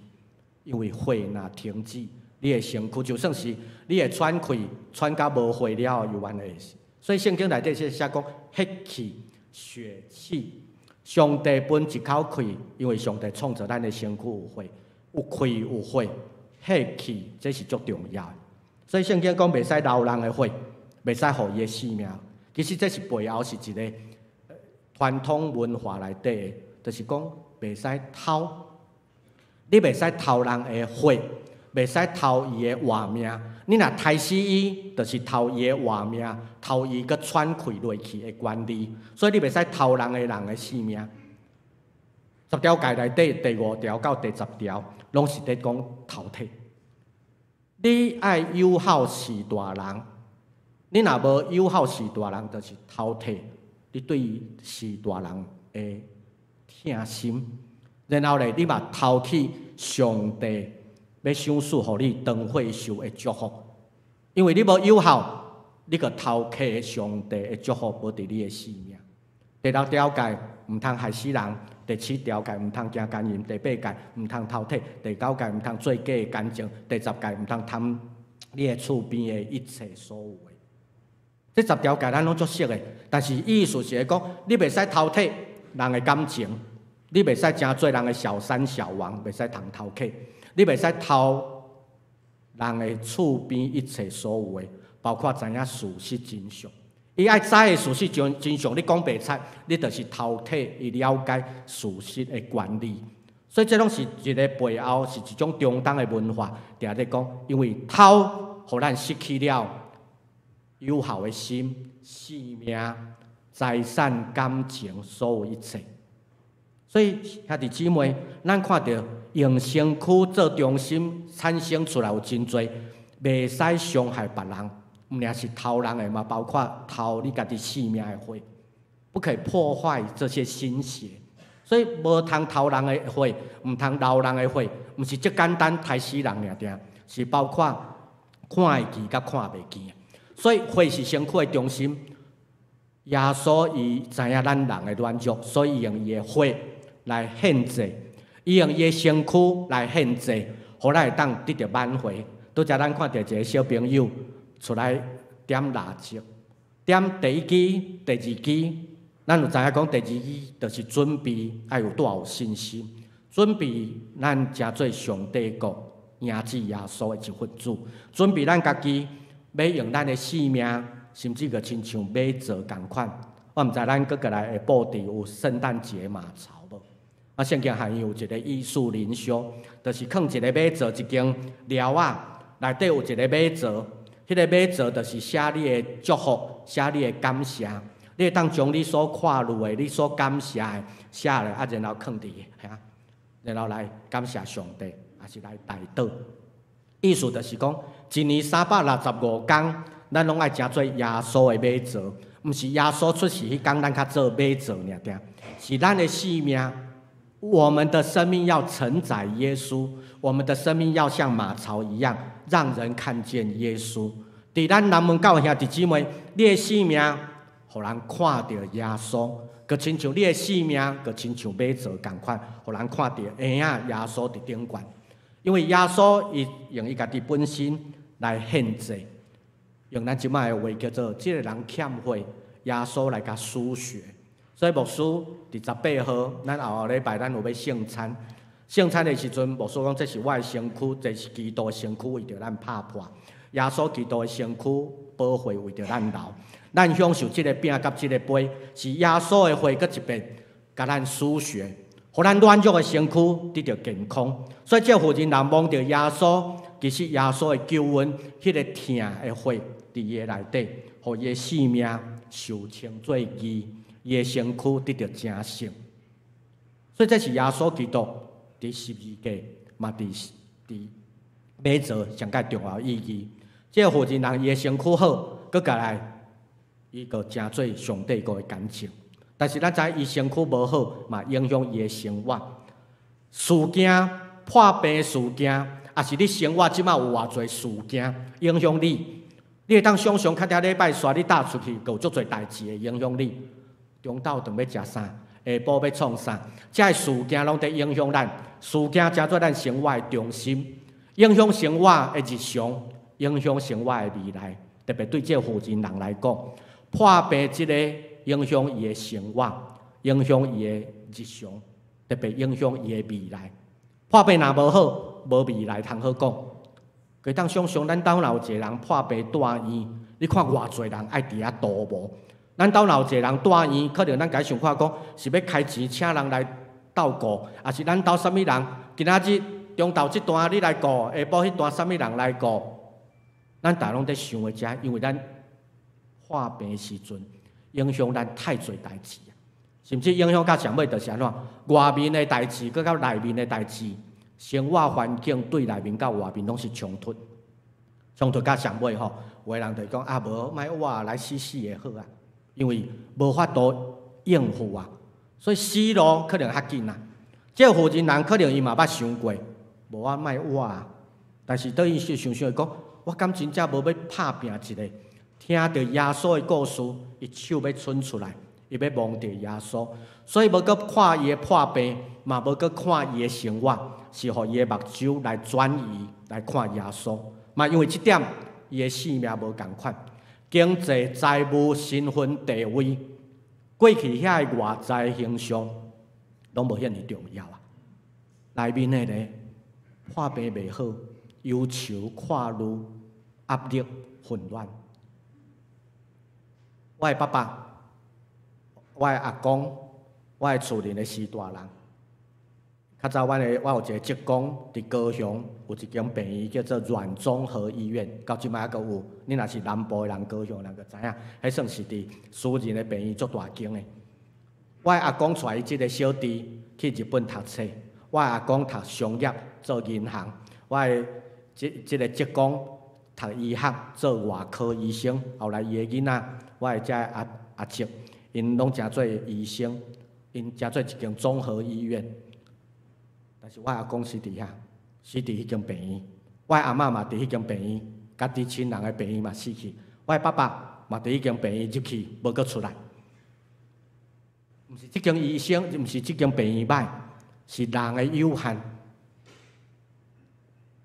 因為血若停止，你的身軀就算是你會喘氣，喘甲無血了後，猶原會死。所以聖經內底寫講血氣、血氣，上帝分一口氣，因為上帝創造咱的身軀有血，有氣有血，血氣這是足重要的。所以聖經講袂使流人的血，袂使予伊的性命。其實這是背後是一个傳統文化內底的，就是講袂使偷，你袂使偷人的血，袂使偷伊的活命。你若刣死伊，就是偷伊的活命，偷伊閣喘氣落去的權利。所以你袂使偷人的性命。十條誡內底第五條到第10條，攏是佇講頭體。你愛友好序大人，你若無友好序大人，就是偷提你對序大人的疼心。然後咧，你嘛偷去上帝欲賞賜予你當歲壽的祝福，因為你無友好，你閣偷摕上帝的祝福無佇你的性命。第六條誡毋通害死人，第七條誡毋通行姦淫，第八誡毋通偷提，第九誡毋通做假的見證，第十誡毋通貪你的厝邊的一切所有的。這十條誡咱攏足熟的，但是意思是講，你袂使偷提人的感情，你袂使成做人的小三小王，袂使通偷摕，你袂使偷人的厝邊一切所有的，包括知影事實真相。伊愛知的事實真相，你講袂出，你就是偷提伊了解事實的權利。所以這攏是一个背後是一種中東的文化，定咧講，因為偷，予咱失去了友好的心、性命、財產、感情，所有一切。所以兄弟姊妹，咱看著用身軀做中心產生出來有真濟，袂使傷害別人，毋爾是偷人的嘛，包括偷你家己性命的血，不可以破壞這些心血。所以無通偷人的血，毋通流人的血，毋是這簡單刣死人爾爾，是包括看會見佮看袂見。所以血是身軀的中心。耶穌伊知影咱人的軟弱，所以用伊的血來獻祭，伊用伊的身軀來獻祭，予咱會當得著挽回。拄才咱看著一個小朋友出來點蠟燭，點第一支、第二支，咱有知影講第二支就是準備愛有帶有信心，準備咱成做上帝國迎接耶穌的一份子，準備咱家己欲用咱的性命，甚至閣親像馬槽仝款。我毋知咱閣過來下晡佇有聖誕節馬槽無？啊，聖經學院有一個藝術靈修，就是囥一個馬槽，一間寮仔內底有一個馬槽，彼個馬槽就是寫你的祝福，寫你的感謝。你會當將你所看到的、你所感謝的寫落，啊，然後囥佇遐，然後來感謝上帝，抑是來代禱。意思就是講，一年365工，咱攏愛成做耶穌的馬槽，毋是耶穌出世彼工，咱較做馬槽爾爾，是咱的性命。我們的生命要承載耶穌，我們的生命要像馬槽一樣，讓人看見耶穌。佇咱南門教會兄弟姊妹，你的性命，予人看著耶穌，閣親像你的性命，閣親像馬槽仝款，予人看著會影耶穌佇頂懸。因為耶穌伊用伊家己本身來獻祭，用咱這擺的話叫做，這個人欠血，耶穌來共贖血。所以牧師佇18號，咱後後禮拜咱有欲聖餐。聖餐的時陣，牧師講這是我的身軀，這是基督的身軀為著咱拍破。耶穌基督的身軀寶血為著咱流。咱享受這个餅佮這个杯，是耶穌的血閣一遍，共咱贖血，予咱軟弱的身軀得著健康。所以這婦人若摸著耶穌，其實耶穌的救恩，彼个疼的血佇伊的內底，予伊的性命受稱做義。伊的身軀得著成聖，所以這是耶穌基督佇十字架嘛，佇馬槽上蓋重要意義。這個婦人人伊的身軀好，閣過來，伊閣成做上帝國的見證。但是咱知伊身軀無好，嘛影響伊的生活。事件破病事件，抑是你生活這馬有偌濟事件影響你？你會當想像，較頂禮拜紲你搭出去，閣有足濟代誌會影響你。中晝頓欲食啥，下晡欲創啥，這个事件攏佇影響咱，事件成做咱生活的中心，影響生活的日常，影響生活的未來。特別對這個婦人人來講，破病這个影響伊的生活，影響伊的日常，特別影響伊的未來。破病若無好，無未來通好講。會當想像咱兜若有一個人破病住院，你看偌濟人愛佇遐度無？咱兜若有一個人住院，可能咱家想看講是欲開錢請人來鬥顧，抑是咱兜啥物人今仔日中晝這段你來顧，下晡彼段啥物人來顧？咱逐攏佇想的這，因為咱破病的時陣影響咱太濟代誌啊，甚至影響到上尾就是按怎？外面的代誌，閣佮內面的代誌，生活環境對內面佮外面攏是衝突，衝突到上尾吼，有的人就講啊，無莫活來死死會好啊，因為無法度應付啊，所以死路可能較緊啊。這個婦人人可能伊嘛捌想過，無啊莫活啊，但是當伊是想想會講，我敢真正無欲拍拚一下，聽著耶穌的故事，伊手欲伸出來，伊欲摸著耶穌，所以無閣看伊的破病，嘛無閣看伊的生活，是予伊的目睭來轉移來看耶穌。嘛因為這點，伊的性命無仝款，經濟、財務、身份、地位，過去遐个外在形象，攏無遐爾重要啊。內面的咧，破病袂好，憂愁、看慮、壓力、混亂。我的爸爸，我的阿公，我的厝裡的四大人。較早阮的我有一個叔公佇高雄有一間病院叫做阮綜合醫院，到這擺猶閣有。你若是南部的人，高雄人就知影，彼算是佇私人的病院足大間的。我的阿公帶伊這個小弟去日本讀冊，我的阿公讀商業做銀行，我的這個叔公讀醫學做外科醫生，後來伊的囡仔，我的這阿阿叔，𪜶攏成做醫生，𪜶成做一間綜合醫院。但是我阿公死佇遐，死佇彼間病院。我阿嬤嘛佇彼間病院，家己親人的病院嘛死去。我的爸爸嘛佇彼間病院入去，無閣出來。毋是這間醫生，毋是這間病院歹，是人的有限。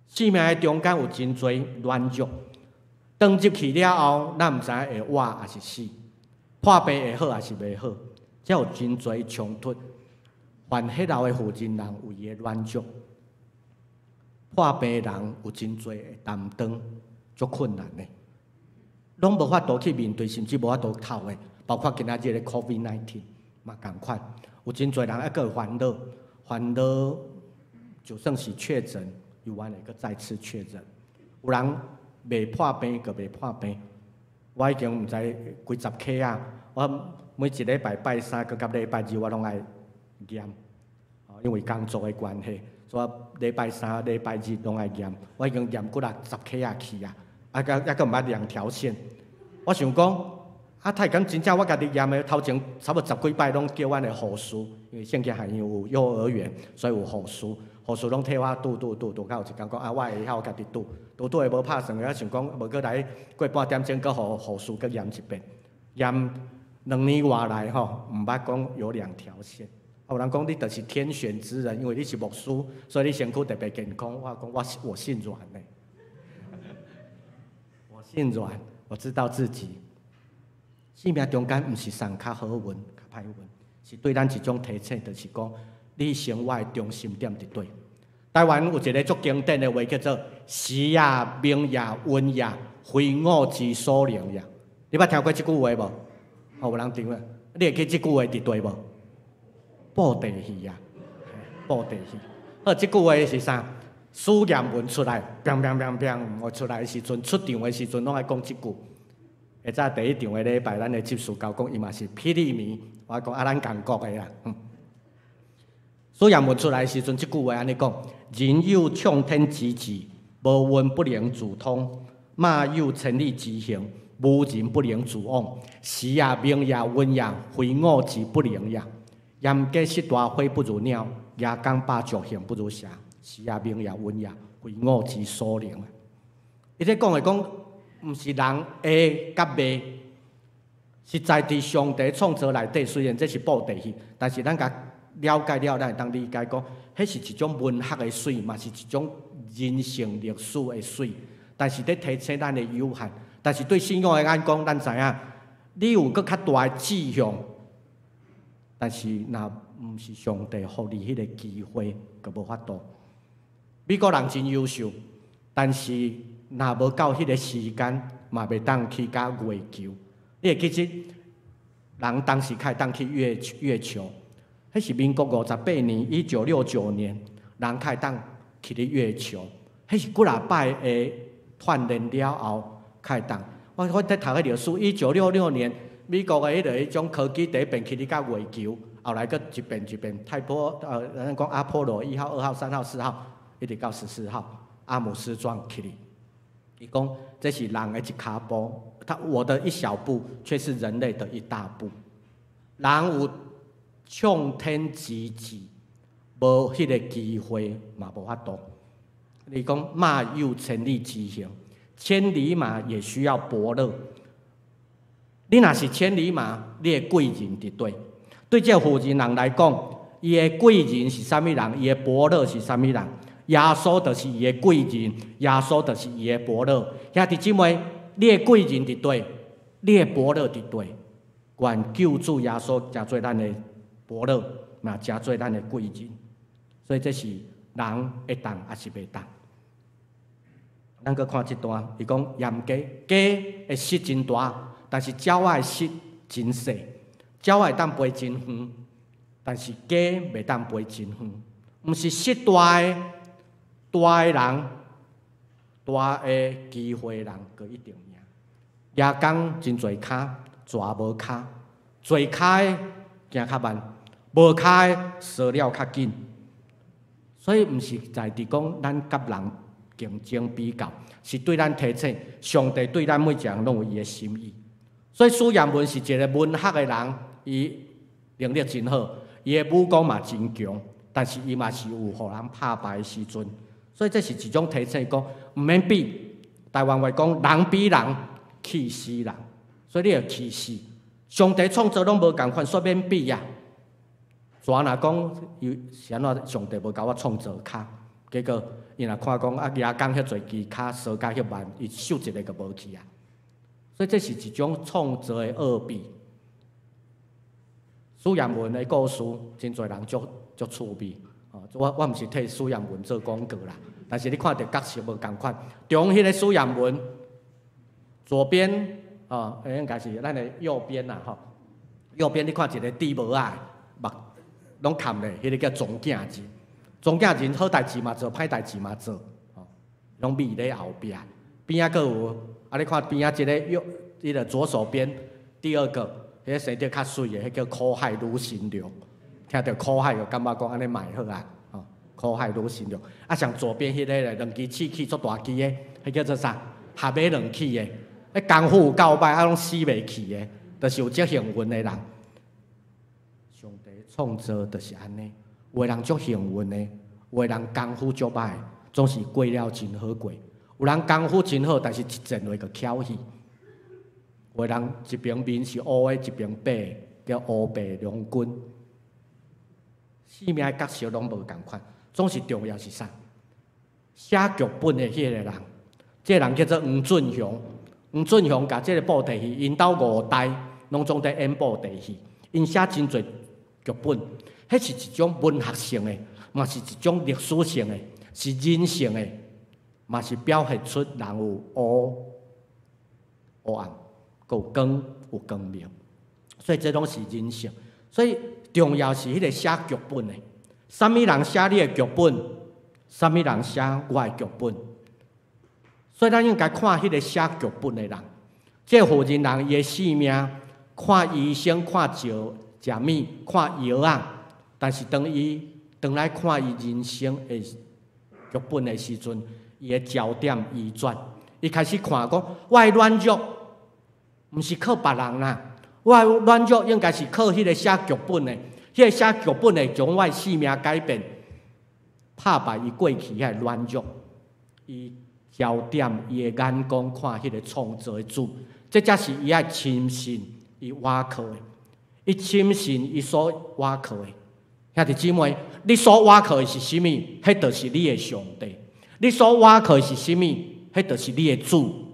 生命的中間有真濟軟弱，當入去了後，咱毋知影會活抑是死，破病會好抑是袂好，這有真濟衝突。犯彼老的婦人人有伊的軟弱，破病的人有真濟的擔當，足困難的，攏無法度去面對，甚至無法度透的，包括今仔日的 COVID-19 嘛仝款，有真濟人猶閣會煩惱，煩惱就算是確診，猶原會閣再次確診。有人未破病，閣未破病，我已經毋知幾十起啊！我每一禮拜拜三，閣佮禮拜日我攏愛驗，因為工作的關係，所以我禮拜三、禮拜日攏愛驗。我已經驗幾若十起仔去啊，啊，閣猶閣毋捌兩條線。我想講，啊，太敢真正我家己驗的頭前差不多十幾擺攏叫阮的護士，因為聖經學院有幼兒園，所以有護士，護士攏替我拄拄拄拄，到有一工講啊，我會曉我家己拄，拄拄的無拍算，我想講無閣來過半點鐘，閣予護士閣驗一遍，驗2年外來吼，毋捌講有兩條線。有人講你就是天選之人，因為你是牧師，所以你身軀特別健康。我講我姓阮的，我姓阮，我知道自己。生命中間毋是上較好運、較歹運，是對咱一種提醒，就是講你生活的中心點佇佗。台灣有一個足經典的話叫做“時也，命也，運也，非我之所能也”。你捌聽過這句話無？有人聽過？你會記這句話佇佗無？布袋戲啊，布袋戲。好，這句話是啥？史艷文出來，砰砰砰砰，我出來的時陣，出場的時陣，攏愛講這句。下早第一場的禮拜，咱的執事交講，伊嘛是霹靂迷。我講啊，咱仝國的啦。史艷文出來的時陣，這句話按呢講：人有衝天之志，無運不能自通；馬有千里之行，無人不能自往。時也，命也，運也，非我之不能也。閻家失大飛不如鳥，牙公百足行不如蛇。時也，命也，運也，非我之所能。伊咧講的講，毋是人會佮袂，實在佇上帝創造內底，雖然這是布袋戲，但是咱共了解了，咱會當理解講，彼是一種文學的水，嘛是一種人性歷史的水。但是咧提醒咱的有限，但是對信仰的眼光，咱知影，你有閣較大的志向。但是，若毋是上帝予你彼個機會，閣無法度。美國人真優秀，但是若無到彼個時間，嘛袂當去到月球。你會記得，人當時較會當去月球，彼是民國58年，1969年，人較會當去咧月球。彼是幾若擺的鍛鍊了後，較會當。我佇讀彼歷史，1966年。美國的彼種科技第一遍去咧到月球，後來閣一遍一遍，太波咱講阿波羅1號、2號、3號、4號，一直到14號，阿姆斯壯去咧。伊講這是人的一跤步，他我的一小步，卻是人類的一大步。人有衝天之志，無彼個機會嘛無法度。伊講馬有千里之行，千里馬也需要伯樂。你若是千里馬，你的貴人佇佗？對這個婦人人來講，伊的貴人是啥物人？伊的伯樂是啥物人？耶穌就是伊的貴人，耶穌就是伊的伯樂。兄弟姊妹，你的貴人佇佗？你的伯樂佇佗？願救主耶穌成做咱的伯樂，嘛成做咱的貴人。所以這是人會當抑是袂當？咱閣看這段，伊講鹽雞，雞的翼真大，但是鳥仔的翼真細。鳥仔會當飛真遠，但是雞袂當飛真遠。毋是翼大的大的人，大的機會人，閣一定贏。蜈蚣真濟跤，蛇無跤，濟跤的行較慢，無跤的踅了較緊。所以毋是在佇講咱佮人競爭比較，是對咱提醒，上帝對咱每一個人攏有伊的心意。所以蘇艷文是一個文學的人，伊能力真好，伊的武功嘛真強，但是伊嘛是有予人拍敗的時陣。所以這是一種提醒，講毋免比。台灣話講人比人氣死人，所以你會氣死。上帝創造攏無仝款，所以免比啊。蛇若講伊是按怎，上帝無共我創造跤，結果伊若看講啊，蜈蚣遐濟支跤，踅甲遐慢，伊嗅一个就無去啊。所以這是一種創造的奧秘。蘇艷文的故事，真濟人足足趣味。我毋是替蘇艷文做廣告啦，但是你看著角色無仝款。中彼个蘇艷文，左邊哦，應該是咱的右邊啦吼。右邊你看一個戴帽仔，目攏含咧，彼个叫莊敬仁。莊敬仁好代誌嘛做，歹代誌嘛做，吼，攏覕咧後壁。邊仔閣有，啊，你看邊仔這个右，彼个左手邊第二個，彼个生得較媠的，彼叫苦海女神龍。聽著苦海就感覺講按呢嘛會好啊，吼，苦海女神龍。啊，像左邊彼個咧，兩支刺起足大支的，彼叫做啥？合馬兩起的，彼功夫有夠歹，啊，攏死袂去的，就是有這幸運的人。上帝創造就是按呢，有的人足幸運的，有的人功夫足歹，總是過了真好過。有人功夫真好，但是一戰落就翹去。有的人一邊面是烏的，一邊白的，叫烏白兩軍。生命的角色攏無仝款，總是重要是啥？寫劇本的彼個人，這個人叫做黃俊雄。黃俊雄共這個布袋戲，𪜶兜五代攏總佇演布袋戲，𪜶寫真濟劇本，彼是一種文學性的，嘛是一種歷史性的，是人性的，嘛是表現出人有黑黑暗，閣有光有光明，所以這攏是人性。所以重要是彼個寫劇本的，啥物人寫你的劇本，啥物人寫我的劇本。所以咱應該看彼個寫劇本的人，這個婦人人伊的性命，看醫生、看藥、食物、看藥仔，但是當伊轉來看伊人生的劇本的時陣，伊的焦點移轉，伊開始看講，我的軟弱，毋是靠別人啦。我的軟弱應該是靠彼個寫劇本的，彼個寫劇本的將我的性命改變，拍敗伊過去彼個軟弱，伊焦點伊的眼光看彼個創造的主，這才是伊愛深信伊倚靠的，伊深信伊所倚靠的。兄弟姊妹，你所倚靠的是啥物？彼就是你的上帝。你所倚靠的是啥物？彼就是你的主。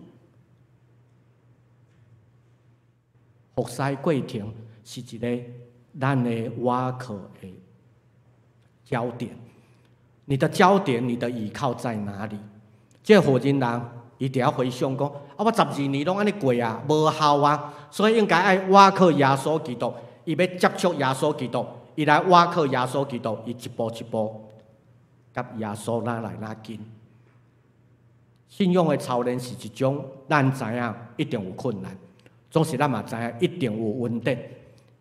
服侍過程是一個咱的倚靠的焦點。你的焦點，你的倚靠在哪裡？這個婦人人，伊佇遐回想講：啊，我12年攏按呢過啊，無效啊，所以應該愛倚靠耶穌基督。伊欲接觸耶穌基督，伊來倚靠耶穌基督，伊一步一步，佮耶穌愈來愈近。信仰的操練是一種，咱知影一定有困難。總是咱嘛知影一定有恩典。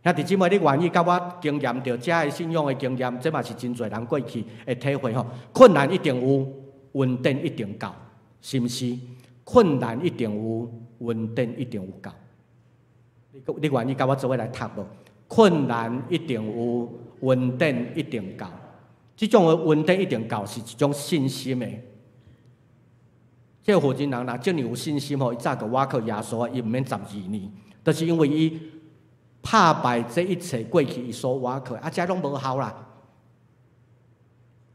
兄弟姊妹，你願意佮我經驗著這个信仰的經驗？這嘛是真濟人過去的體會吼。困難一定有，恩典一定到，是毋是？困難一定有，恩典一定有夠。你願意佮我做伙來讀無？困難一定有，恩典一定夠。這種的恩典一定夠，是一種信心的。這個負責人若遮爾有信心吼，伊早就倚靠耶穌，伊毋免12年，就是因為伊拍敗這一切過去伊所倚靠，啊，這攏無效啦。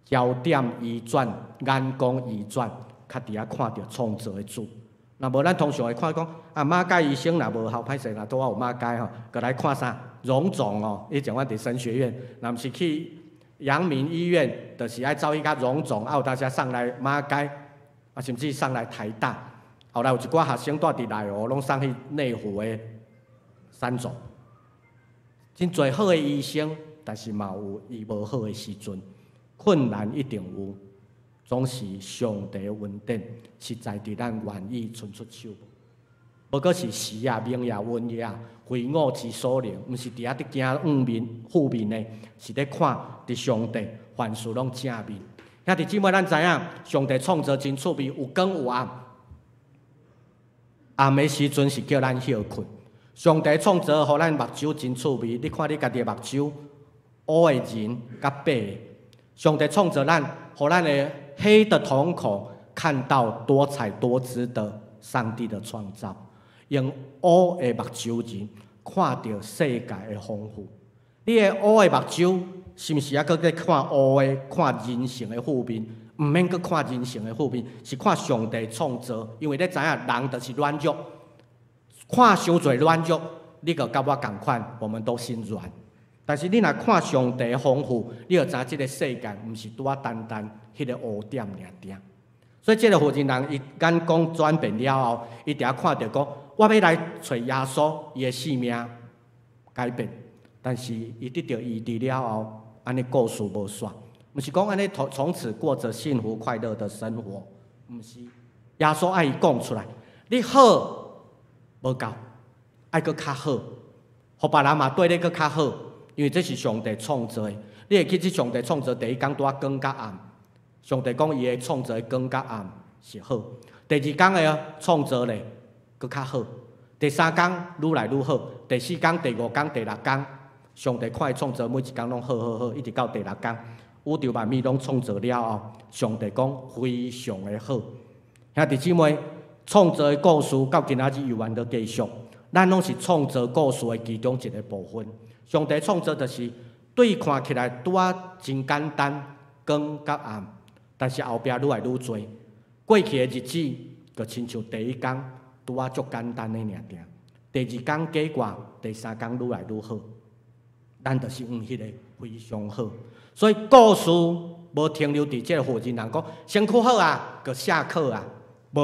焦點移轉，眼光移轉，較佇遐看著創造的主。若無咱通常會看講，啊，馬偕醫生若無效，歹勢若拄仔有馬偕吼，閣來看啥？榮總哦，以前阮佇神學院，若毋是去陽明醫院，就是愛走去較榮總，啊有當時送來馬偕，啊甚至送來台大。後來有一寡學生蹛佇內湖，攏送去內湖的三總。真濟好的醫生，但是嘛有伊無好的時陣。困難一定有，總是上帝恩典，實在佇咱願意伸出手。無閣是時也、命也、運也，非我之所能，毋是佇遐佇驚負面、負面的，是咧看佇上帝凡事攏正面。兄弟姊妹，咱知影上帝創造真趣味，有光有暗。暗的時陣是叫咱歇睏。上帝創造予咱目睭真趣味，你看你家己的目睭，烏的仁佮白的。上帝創造咱，予咱的黑的瞳孔看到多彩多姿的上帝的創造，用烏的目睭仁看著世界的豐富。你的烏的目睭是毋是猶閣咧看烏的，看人性的負面？毋免閣看人性的負面，是看上帝創造。因為你知影人就是軟弱，看傷濟軟弱，你就佮我仝款，我們都心軟。但是你若看上帝豐富，你就知影這個世界毋是拄仔單單彼個烏點爾爾。所以這個負責人伊眼光轉變了後，伊定看著講，我欲來揣耶穌，伊的性命改變。但是伊得著醫治了後，按呢故事無煞，毋是講按呢從此過著幸福快樂的生活，毋是。耶穌愛伊講出來，你好無夠，愛閣較好，予別人嘛對你閣較好。因為這是上帝創造的，你會記這上帝創造第一工拄仔光佮暗，上帝講伊的創造的光佮暗是好。第二工的創造咧，閣較好。第三工愈來愈好，第四工、第五工、第六工，上帝看伊創造每一工攏好好好，一直到第六工，宇宙萬物攏創造了後，上帝講非常的好。兄弟姊妹，創造的故事到今仔日猶原佇繼續，咱攏是創造故事的其中一個部分。上帝創造就是對看起來拄仔真簡單，光佮暗，但是後壁愈來愈濟。過去的日子就親像第一工拄仔足簡單的爾爾，第二工解決，第三工愈來愈好。咱就是用彼個非常好，所以故事無停留佇這個負責人講身軀好啊，就下課啊，無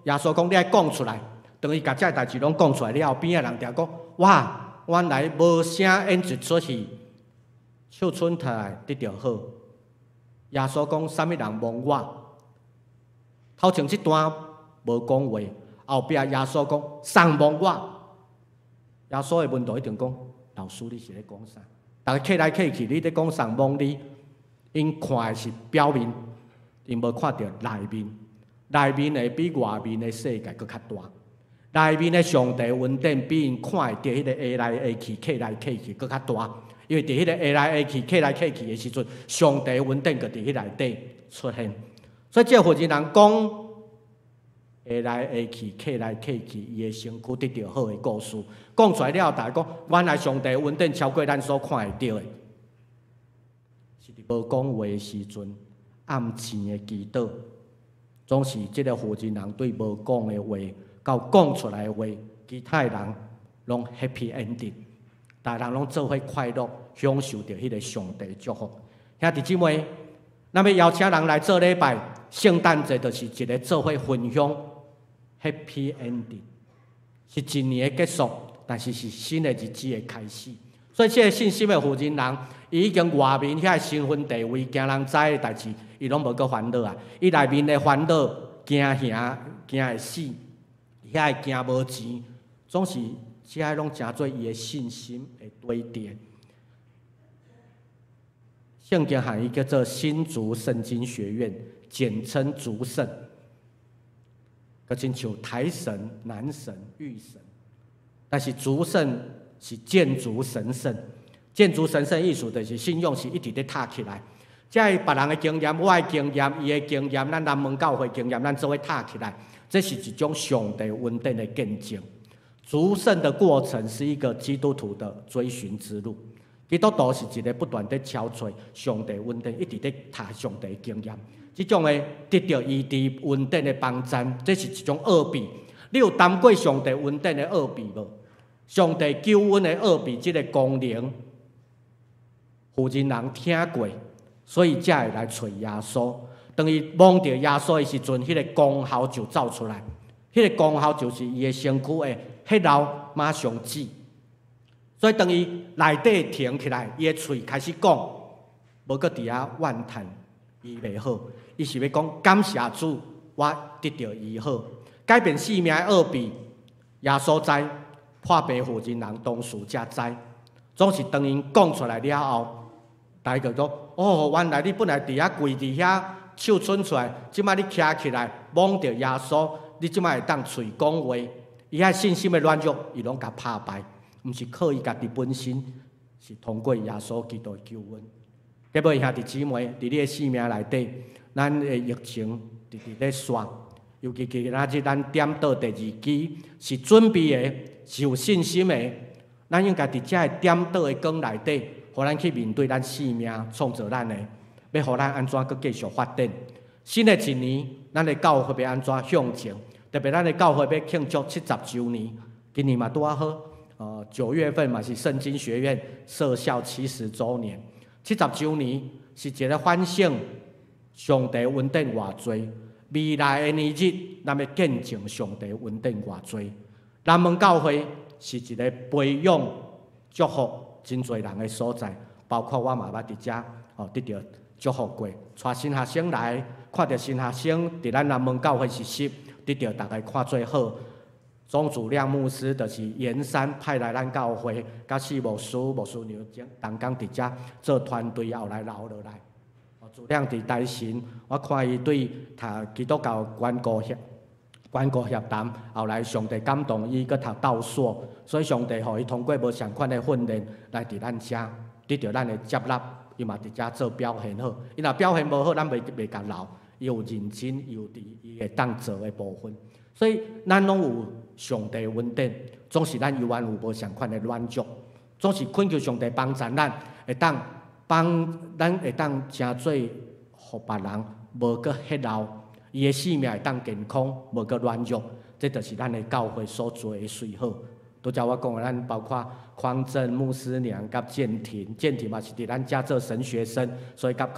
耶穌講你愛講出來，當伊共這代誌攏講出來了後，邊仔人定講哇！原來無聲演一齣戲，笑春出來得著好。耶穌講：啥物人摸我？頭前這段無講話，後壁耶穌講：誰摸我？耶穌的門徒一定講：老師，你是咧講啥？逐家客來客去，你咧講誰摸你？𪜶看的是表面，𪜶無看著內面。內面的比外面的世界閣較大。內面的上帝恩典比𪜶看會著彼個下來下去、客來客去閣較大，因為佇彼個下來下去、客來客去的時陣，上帝恩典就佇彼內底出現。所以這個負責人講下來下去、客來客去，伊的身軀得著好的故事，講出來了後，逐家講原來上帝恩典超過咱所看會著的。是佇無講話的時陣，暗媺的祈禱，總是這個負責人對無講的話。到講出來的話，其他的人攏 happy ending，逐人攏做伙快樂，享受著彼個上帝祝福。兄弟姊妹，咱欲邀請人來做禮拜，聖誕節就是一個做伙分享 happy ending，是一年的結束，但是是新的日子的開始。所以，這個信心的負責人，伊已經外面遐身份地位驚人知的代誌，伊攏無閣煩惱啊！伊內面的煩惱，驚嚇驚會死。遐會驚無錢，總是這个攏成做伊的信心的堆疊。聖經學院叫做新竹聖經學院，簡稱竹聖。閣親像台神、南神、玉神，但是祝聖是建築神聖，建築神聖意思就是信仰是一直咧塔起來。這个別人的經驗、我的經驗、伊的經驗、咱南門教會經驗，咱做伙塔起來，這是一種上帝恩典的見證。祝聖的過程是一個基督徒的追尋之路。基督徒是一個不斷咧敲揣上帝恩典，一直咧塔上帝的經驗。這種的得著醫治恩典的幫助，這是一種奧秘。你有擔過上帝恩典的奧秘無？上帝救恩的奧秘，這個功能，婦人人聽過，所以才會來揣耶穌。當伊摸著耶穌的時陣，彼個功效就走出來。彼個功效就是伊的身軀的血流馬上止。所以當伊內底停起來，伊的喙開始講，無閣佇遐怨嘆伊袂好，伊是欲講感謝主，我得著醫好，改變生命的奧秘。耶穌知，破病婦人人當事者知，總是當𪜶講出來了後，大家就講：哦，原來你本來佇遐跪佇遐，手伸出來，這擺你徛起來，摸著耶穌，你這擺會當喙講話，伊遐信心的軟弱，伊攏共拍敗。毋是靠伊家己本身，是通過耶穌基督的救恩。結尾兄弟姊妹，佇你的生命內底，咱的疫情直直咧煞，尤其今仔日咱點禱第二支，是準備的，是有信心的。咱應該佇這个點禱的光內底，予咱去面對咱生命創造咱的，欲予咱按怎閣繼續發展。新的一年，咱的教會欲按怎向前？特別咱的教會欲慶祝70週年，今年嘛拄仔好。9月份嘛是聖經學院設校70週年，70週年是一個反省上帝恩典偌濟，未來的年日，咱欲見證上帝恩典偌濟。南門教會是一個培養祝福真濟人的所在，包括我嘛捌佇遮哦得著祝福過，帶新學生來，看著新學生佇咱南門教會實習，得著逐家看做好。鍾祖亮牧師就是鹽山派來咱教會，佮四牧師、牧師娘同工佇遮做團隊，後來留落來。祖亮佇台神，我看伊對讀基督教關顧協談，後來上帝感動伊，閣讀道碩，所以上帝予伊通過無仝款的訓練來佇咱遮得著咱的接納，伊嘛佇遮做表現好。伊若表現無好，咱袂共留。伊有認真，伊有佇伊會當做的部分。所以咱攏有上帝恩典，總是咱猶原有無仝款的軟弱，總是懇求上帝幫助咱，會當幫咱會當成做予別人無閣血流，伊的生命會當健康，無閣軟弱，這就是咱的教會所做的最好。拄才我講的，咱包括匡正牧師娘佮建廷，建廷嘛是佇咱遮做神學生，所以佮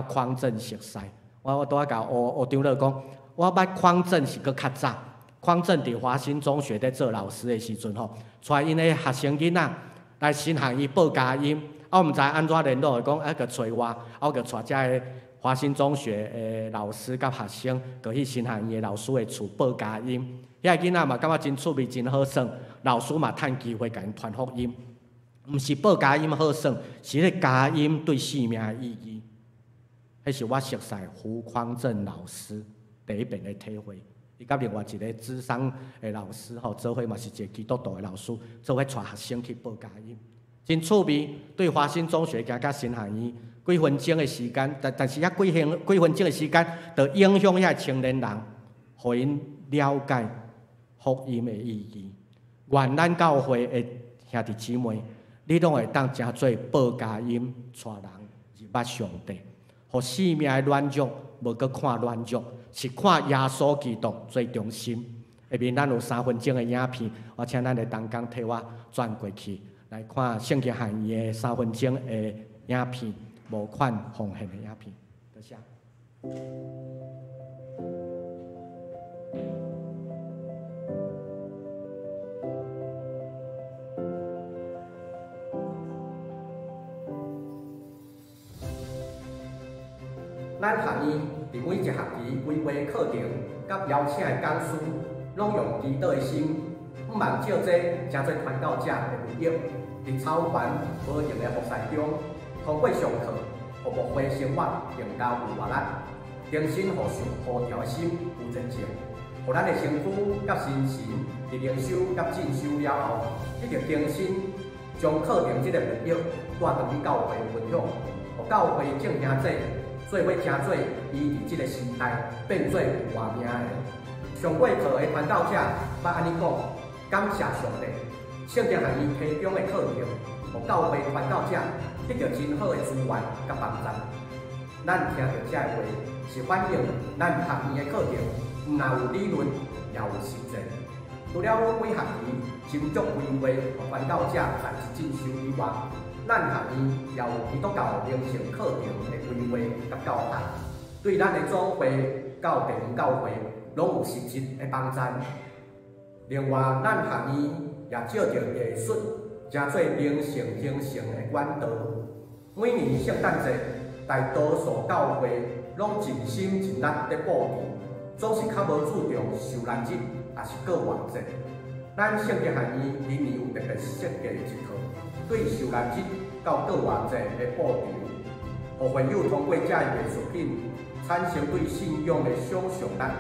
匡正熟似。我拄仔共吳吳長老講，我捌匡正是閣較早，匡正佇華興中學咧做老師的時陣吼，帶𪜶的學生囡仔來神學院報佳音，啊，我毋知按怎聯絡的，講啊，閣揣我，啊，我閣帶遮个華興中學的老師佮學生，過去神學院的老師的厝報佳音。遐个囡仔嘛感覺真趣味，真好耍，老師嘛趁機會共𪜶傳福音。毋是報佳音好耍，是彼个佳音對生命的意義。彼是我熟似胡匡正老師第一遍的體會。伊佮另外一個諮商的老師吼，做伙嘛是一個基督徒的老師，做伙帶學生去報佳音，真趣味。對華興中學行到神學院，幾分鐘的時間，但是遐幾分鐘的時間，就影響遐青年人，予𪜶了解福音的意義。願咱教會的兄弟姊妹，你攏會當成做報佳音，帶人入捌上帝，予生命的軟弱無閣看軟弱，是看耶穌基督做中心。下面咱有3分鐘的影片，我請咱的同工替我轉過去來看聖經學院的三分鐘的影片，募款奉獻的影片。多謝。咱學院佇每一學期規劃課程，佮邀請的講師，攏用祈禱的心，向望借這成做傳道者的培育，佇超凡無形的服侍中，通過上課，予牧會生活更加有活力，重新予受呼召的心有熱情，予咱的身躯佮心神伫灵修佮进修了后，得著更新，將課程這个密約帶轉去教會分享，予教會眾兄弟做伙成做伊佇這个時代變做有活命的。上過課的傳道者捌按呢講：感謝上帝，聖經學院提供的課程，予教會傳道者得著真好的資源佮幫助。咱聽著這个話，是反映咱學院的課程，毋但有理論，也有實踐。除了每學期斟酌規劃，予傳道者在職進修以外，咱學院也有基督教靈性課程的規劃佮教學，對咱的總會到地方教會攏有實質的幫助。另外，咱學院也藉著藝術，成做靈性形成的管道。每年聖誕節，大多數教會攏盡心盡力咧布置，總是較無注重受難日，抑是過活節。咱聖經學院今年有特別設計一套，對受難日到過活節的布置，予會友通過這藝術品產生對信仰的想像力，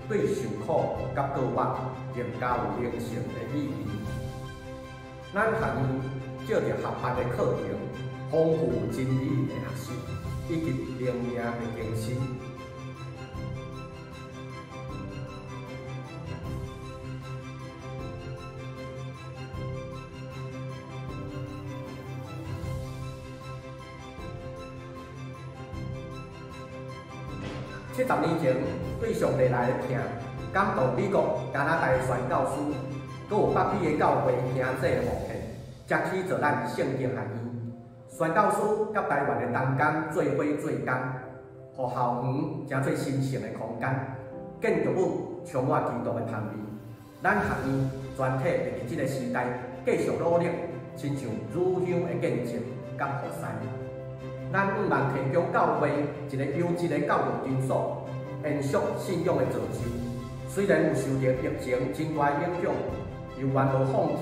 對受苦佮過活更加有靈性的意義。咱學院藉著合辦的課程，豐富真理的學習，以及靈命的更新。70年前，對上帝來的疼，感動美國、加拿大的宣教師，閣有北美的教會兄弟的奉獻，才起做咱聖經學院。宣教師佮台灣的同工做伙做工，予校園成做神聖的空間，建築物充滿基督的香味。咱學院全體會佇這个時代繼續努力，親像乳香的見證佮服侍。咱向望提供教會一个優質的教育場所，延續信仰的造就。雖然有受著疫情真大影響，猶原無放棄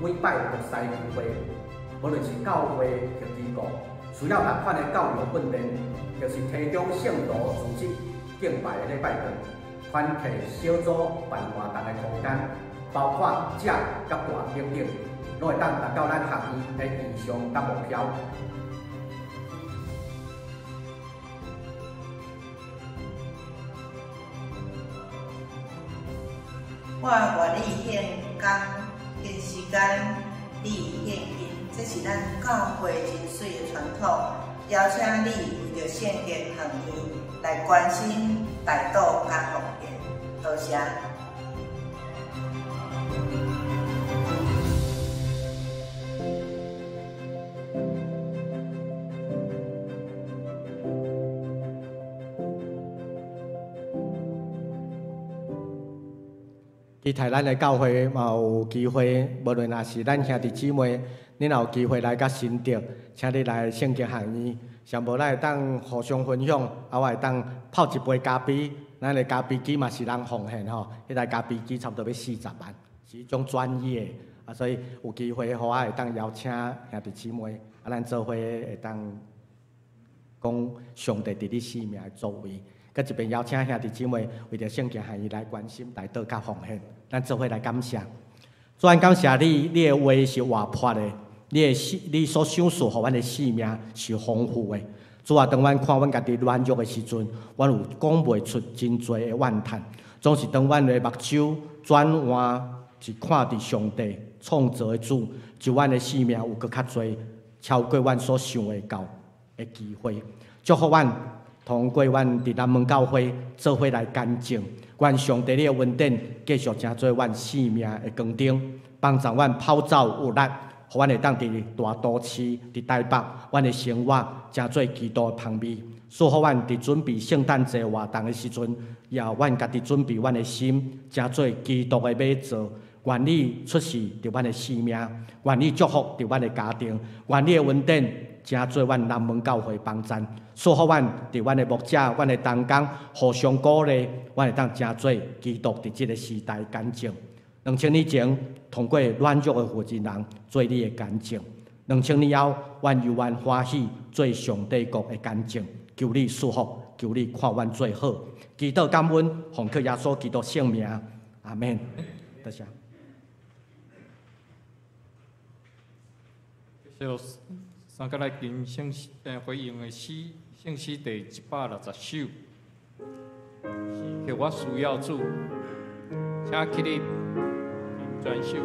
每擺服侍機會。無論是教會或機構，需要仝款的教育訓練，就是提供聖徒組織敬拜的禮拜堂、團契小組辦活動的空間，包括食佮住等等，攏會當達到咱學院的意向佮目標。我願意獻工、獻時間，你獻金，這是咱教會真媠的傳統。邀請你為著聖經學院來關心、代禱佮奉獻，多謝。期待咱的教會嘛有機會，無論若是咱兄弟姊妹，恁若有機會來到新竹，請你來聖經學院，上無咱會當互相分享，啊，我會當泡一杯咖啡，咱的咖啡機嘛是人奉獻吼，彼台咖啡機差不多欲40萬，是一種專業，啊，所以有機會予我會當邀請兄弟姊妹，啊，咱做伙會當講上帝佇你生命的作為。閣一邊邀請兄弟姊妹為著聖經學院來關心、代禱佮奉獻，咱做伙來感謝。主，咱感謝你，你的話是活潑的，你所賞賜予阮的生命是豐富的。主啊，當阮看阮家己軟弱的時陣，阮有講袂出真濟的怨嘆。總是當阮的目睭轉換，是看佇上帝創造的主，就阮的生命有閣較濟超過阮所想會到的機會。祝福阮。通過阮佇南門教會做伙來見證，願上帝你的恩典繼續成做阮生命的光燈，幫助阮跑走有力，予阮會當佇大都市、佇台北，阮的生活成做基督的香味。祝福阮佇準備聖誕節活動的時陣，也阮家己準備阮的心，成做基督的馬槽。願你出示佇阮的生命，願你祝福佇阮的家庭，願你的恩典成做阮南門教會幫贊，祝福阮佇阮的牧者、阮的同工互相鼓勵，阮會當成做基督佇這个時代見證。2000年前，通過軟弱的負責人做你的見證；2000年後，阮猶原歡喜做上帝國的見證。求你賜福，求你看阮做好，祈禱感恩，奉靠耶穌基督聖名，阿門。多謝。就三個來跟聖詩，回應的詩，聖詩第160首，時刻我需要主，請起立，轉首。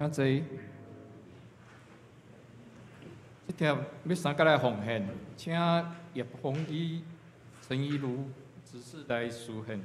請坐。這帖欲三角來奉獻，請葉宏一、陳一如執事來司獻。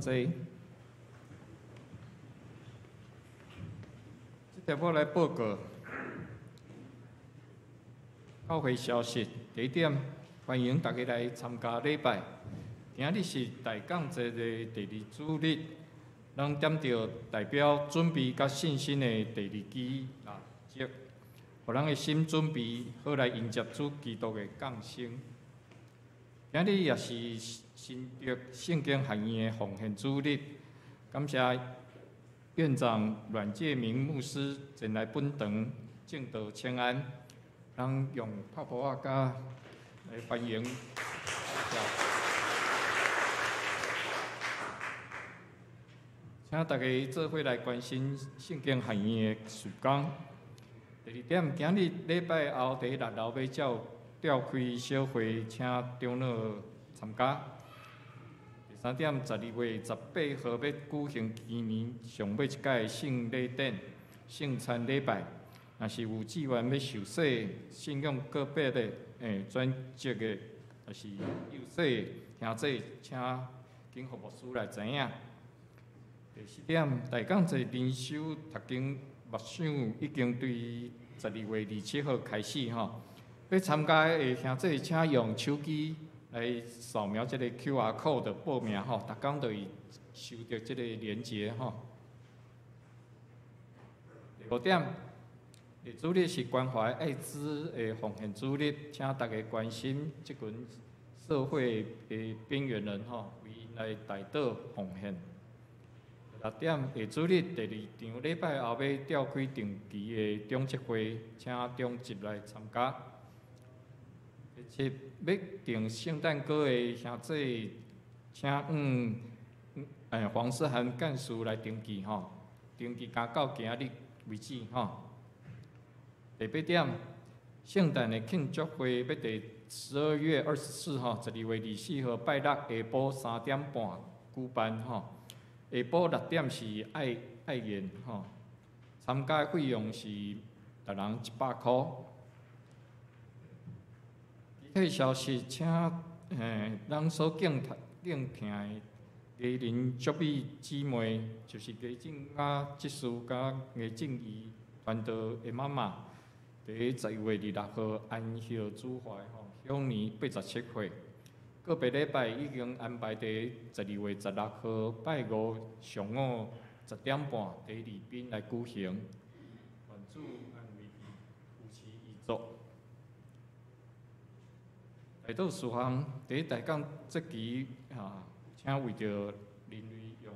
坐。这条我来报告教会消息。第一点，欢迎大家来参加礼拜。今日是大降节的第二主日，咱点著代表准备佮信心的第二支蜡烛，予咱的心准备好来迎接主基督的降生。今日也是新竹圣经学院的奉献主日，感谢院长阮介明牧师前来本堂证道请安，咱用拍噗仔佮来欢迎。请大家做伙来关心圣经学院的事工。第二点，今日礼拜后伫六楼欲召开小会，请长老参加。第三点，12月18号欲举行今年上尾一届圣礼典、圣餐礼拜。若是有志愿欲受洗、信仰个别的、转职的，抑是幼细兄弟，请紧予牧师来知影。第四点，大港节灵修读经默想已经对12月27号开始吼。欲参加的兄弟，请用手机来扫描这个 QR code 报名吼，逐工都会收著这个连结吼。第五点，下主日是关怀艾滋的奉献主日，请大家关心这群社会的边缘人吼，为𪜶来代祷奉献。六点，下主日第二场礼拜后欲召开定期的长执会，请长执来参加。第七，欲订圣诞歌的兄弟，请黄思涵干事来登记吼，登记加到今日为止吼。第八点，圣诞的庆祝会欲伫12月24号，12月24号拜六下晡3点半举办吼。下晡6点是爱爱宴吼，参加费用是逐人100箍。其他消息，请咱所敬敬听的艺人祝美姊妹，就是艺正雅执事佮艺正仪传道的妈妈，伫11月26号安息主怀吼，享年87岁。个别礼拜已经安排伫12月16号拜五上午10点半伫礼宾来举行。愿主安慰伊，扶持伊族。代祷事项，伫大港节期啊，请为著人类用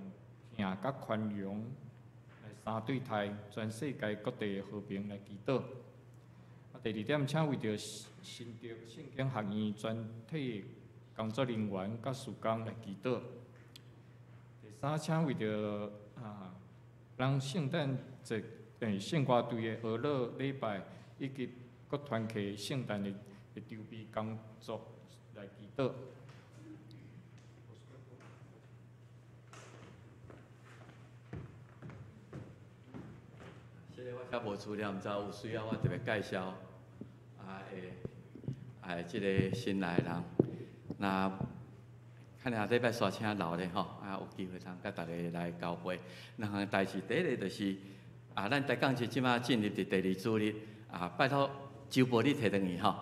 疼佮宽容来三对待全世界各地的和平来祈祷。啊，第二点，请为著新竹圣经学院全体工作人员佮事工来祈祷。第三，请为著咱圣诞节圣歌队的学乐礼拜以及各团契圣诞的筹备工作来祈祷。这个我较无资料，毋知有需要我特别介绍。这个新来的人，那看下礼拜煞请留咧吼，有机会通佮大家来交会。两项代志，第一个就是咱大港节这马进入伫第二主日，拜托周报你提转去吼。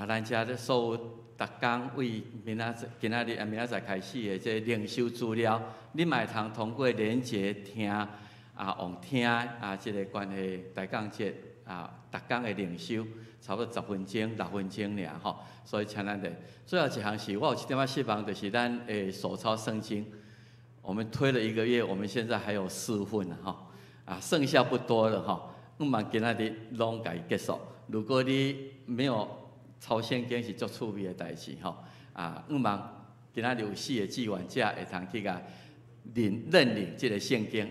咱遮所有逐工为明仔载、今仔日明仔载开始的这灵修资料，你嘛会通通过连结听，用听这个关系大港节逐工的灵修，差不多10分钟、6分钟尔吼。所以请咱的最后一项是我有一点仔失望，就是咱的手抄圣经，我们推了一个月，我们现在还有4份啊吼，剩下不多了吼。毋茫今仔日拢共伊结束。如果你没有抄圣经是足趣味的代志吼，毋茫今仔日有4个志愿者会通去共认领这个圣经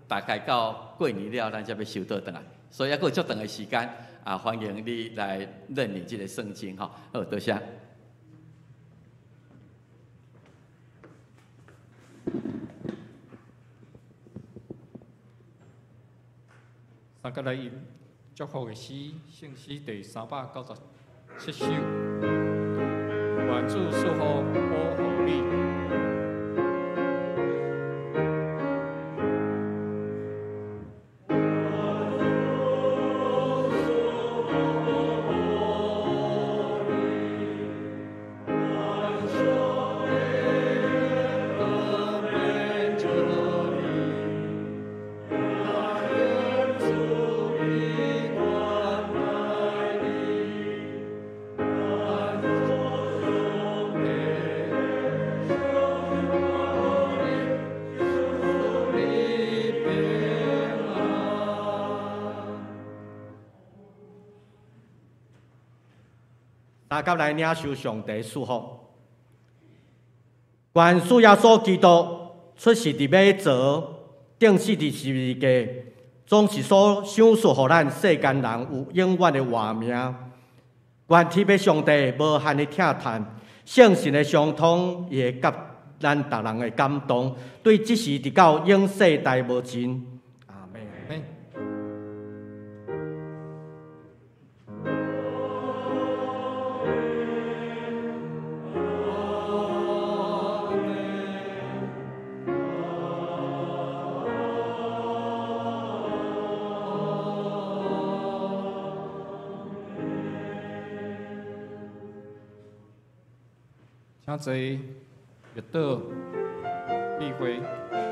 大概到过年了，咱才欲收倒转来，所以犹阁有足长的时间欢迎你来认领这个圣经吼。好，多谢。三个来吟祝福的诗，圣诗第397首。愿主赐福保护你。大家來領受上帝祝福。願主耶穌基督出世佇馬槽，釘死佇十字架，總是所賞賜予咱世間人有永遠的活命。願天父上帝無限的疼嘆，聖神的相通，伊會佮咱逐人的感動，對這時直到永世代無盡。阿們。請坐，默禱，閉會。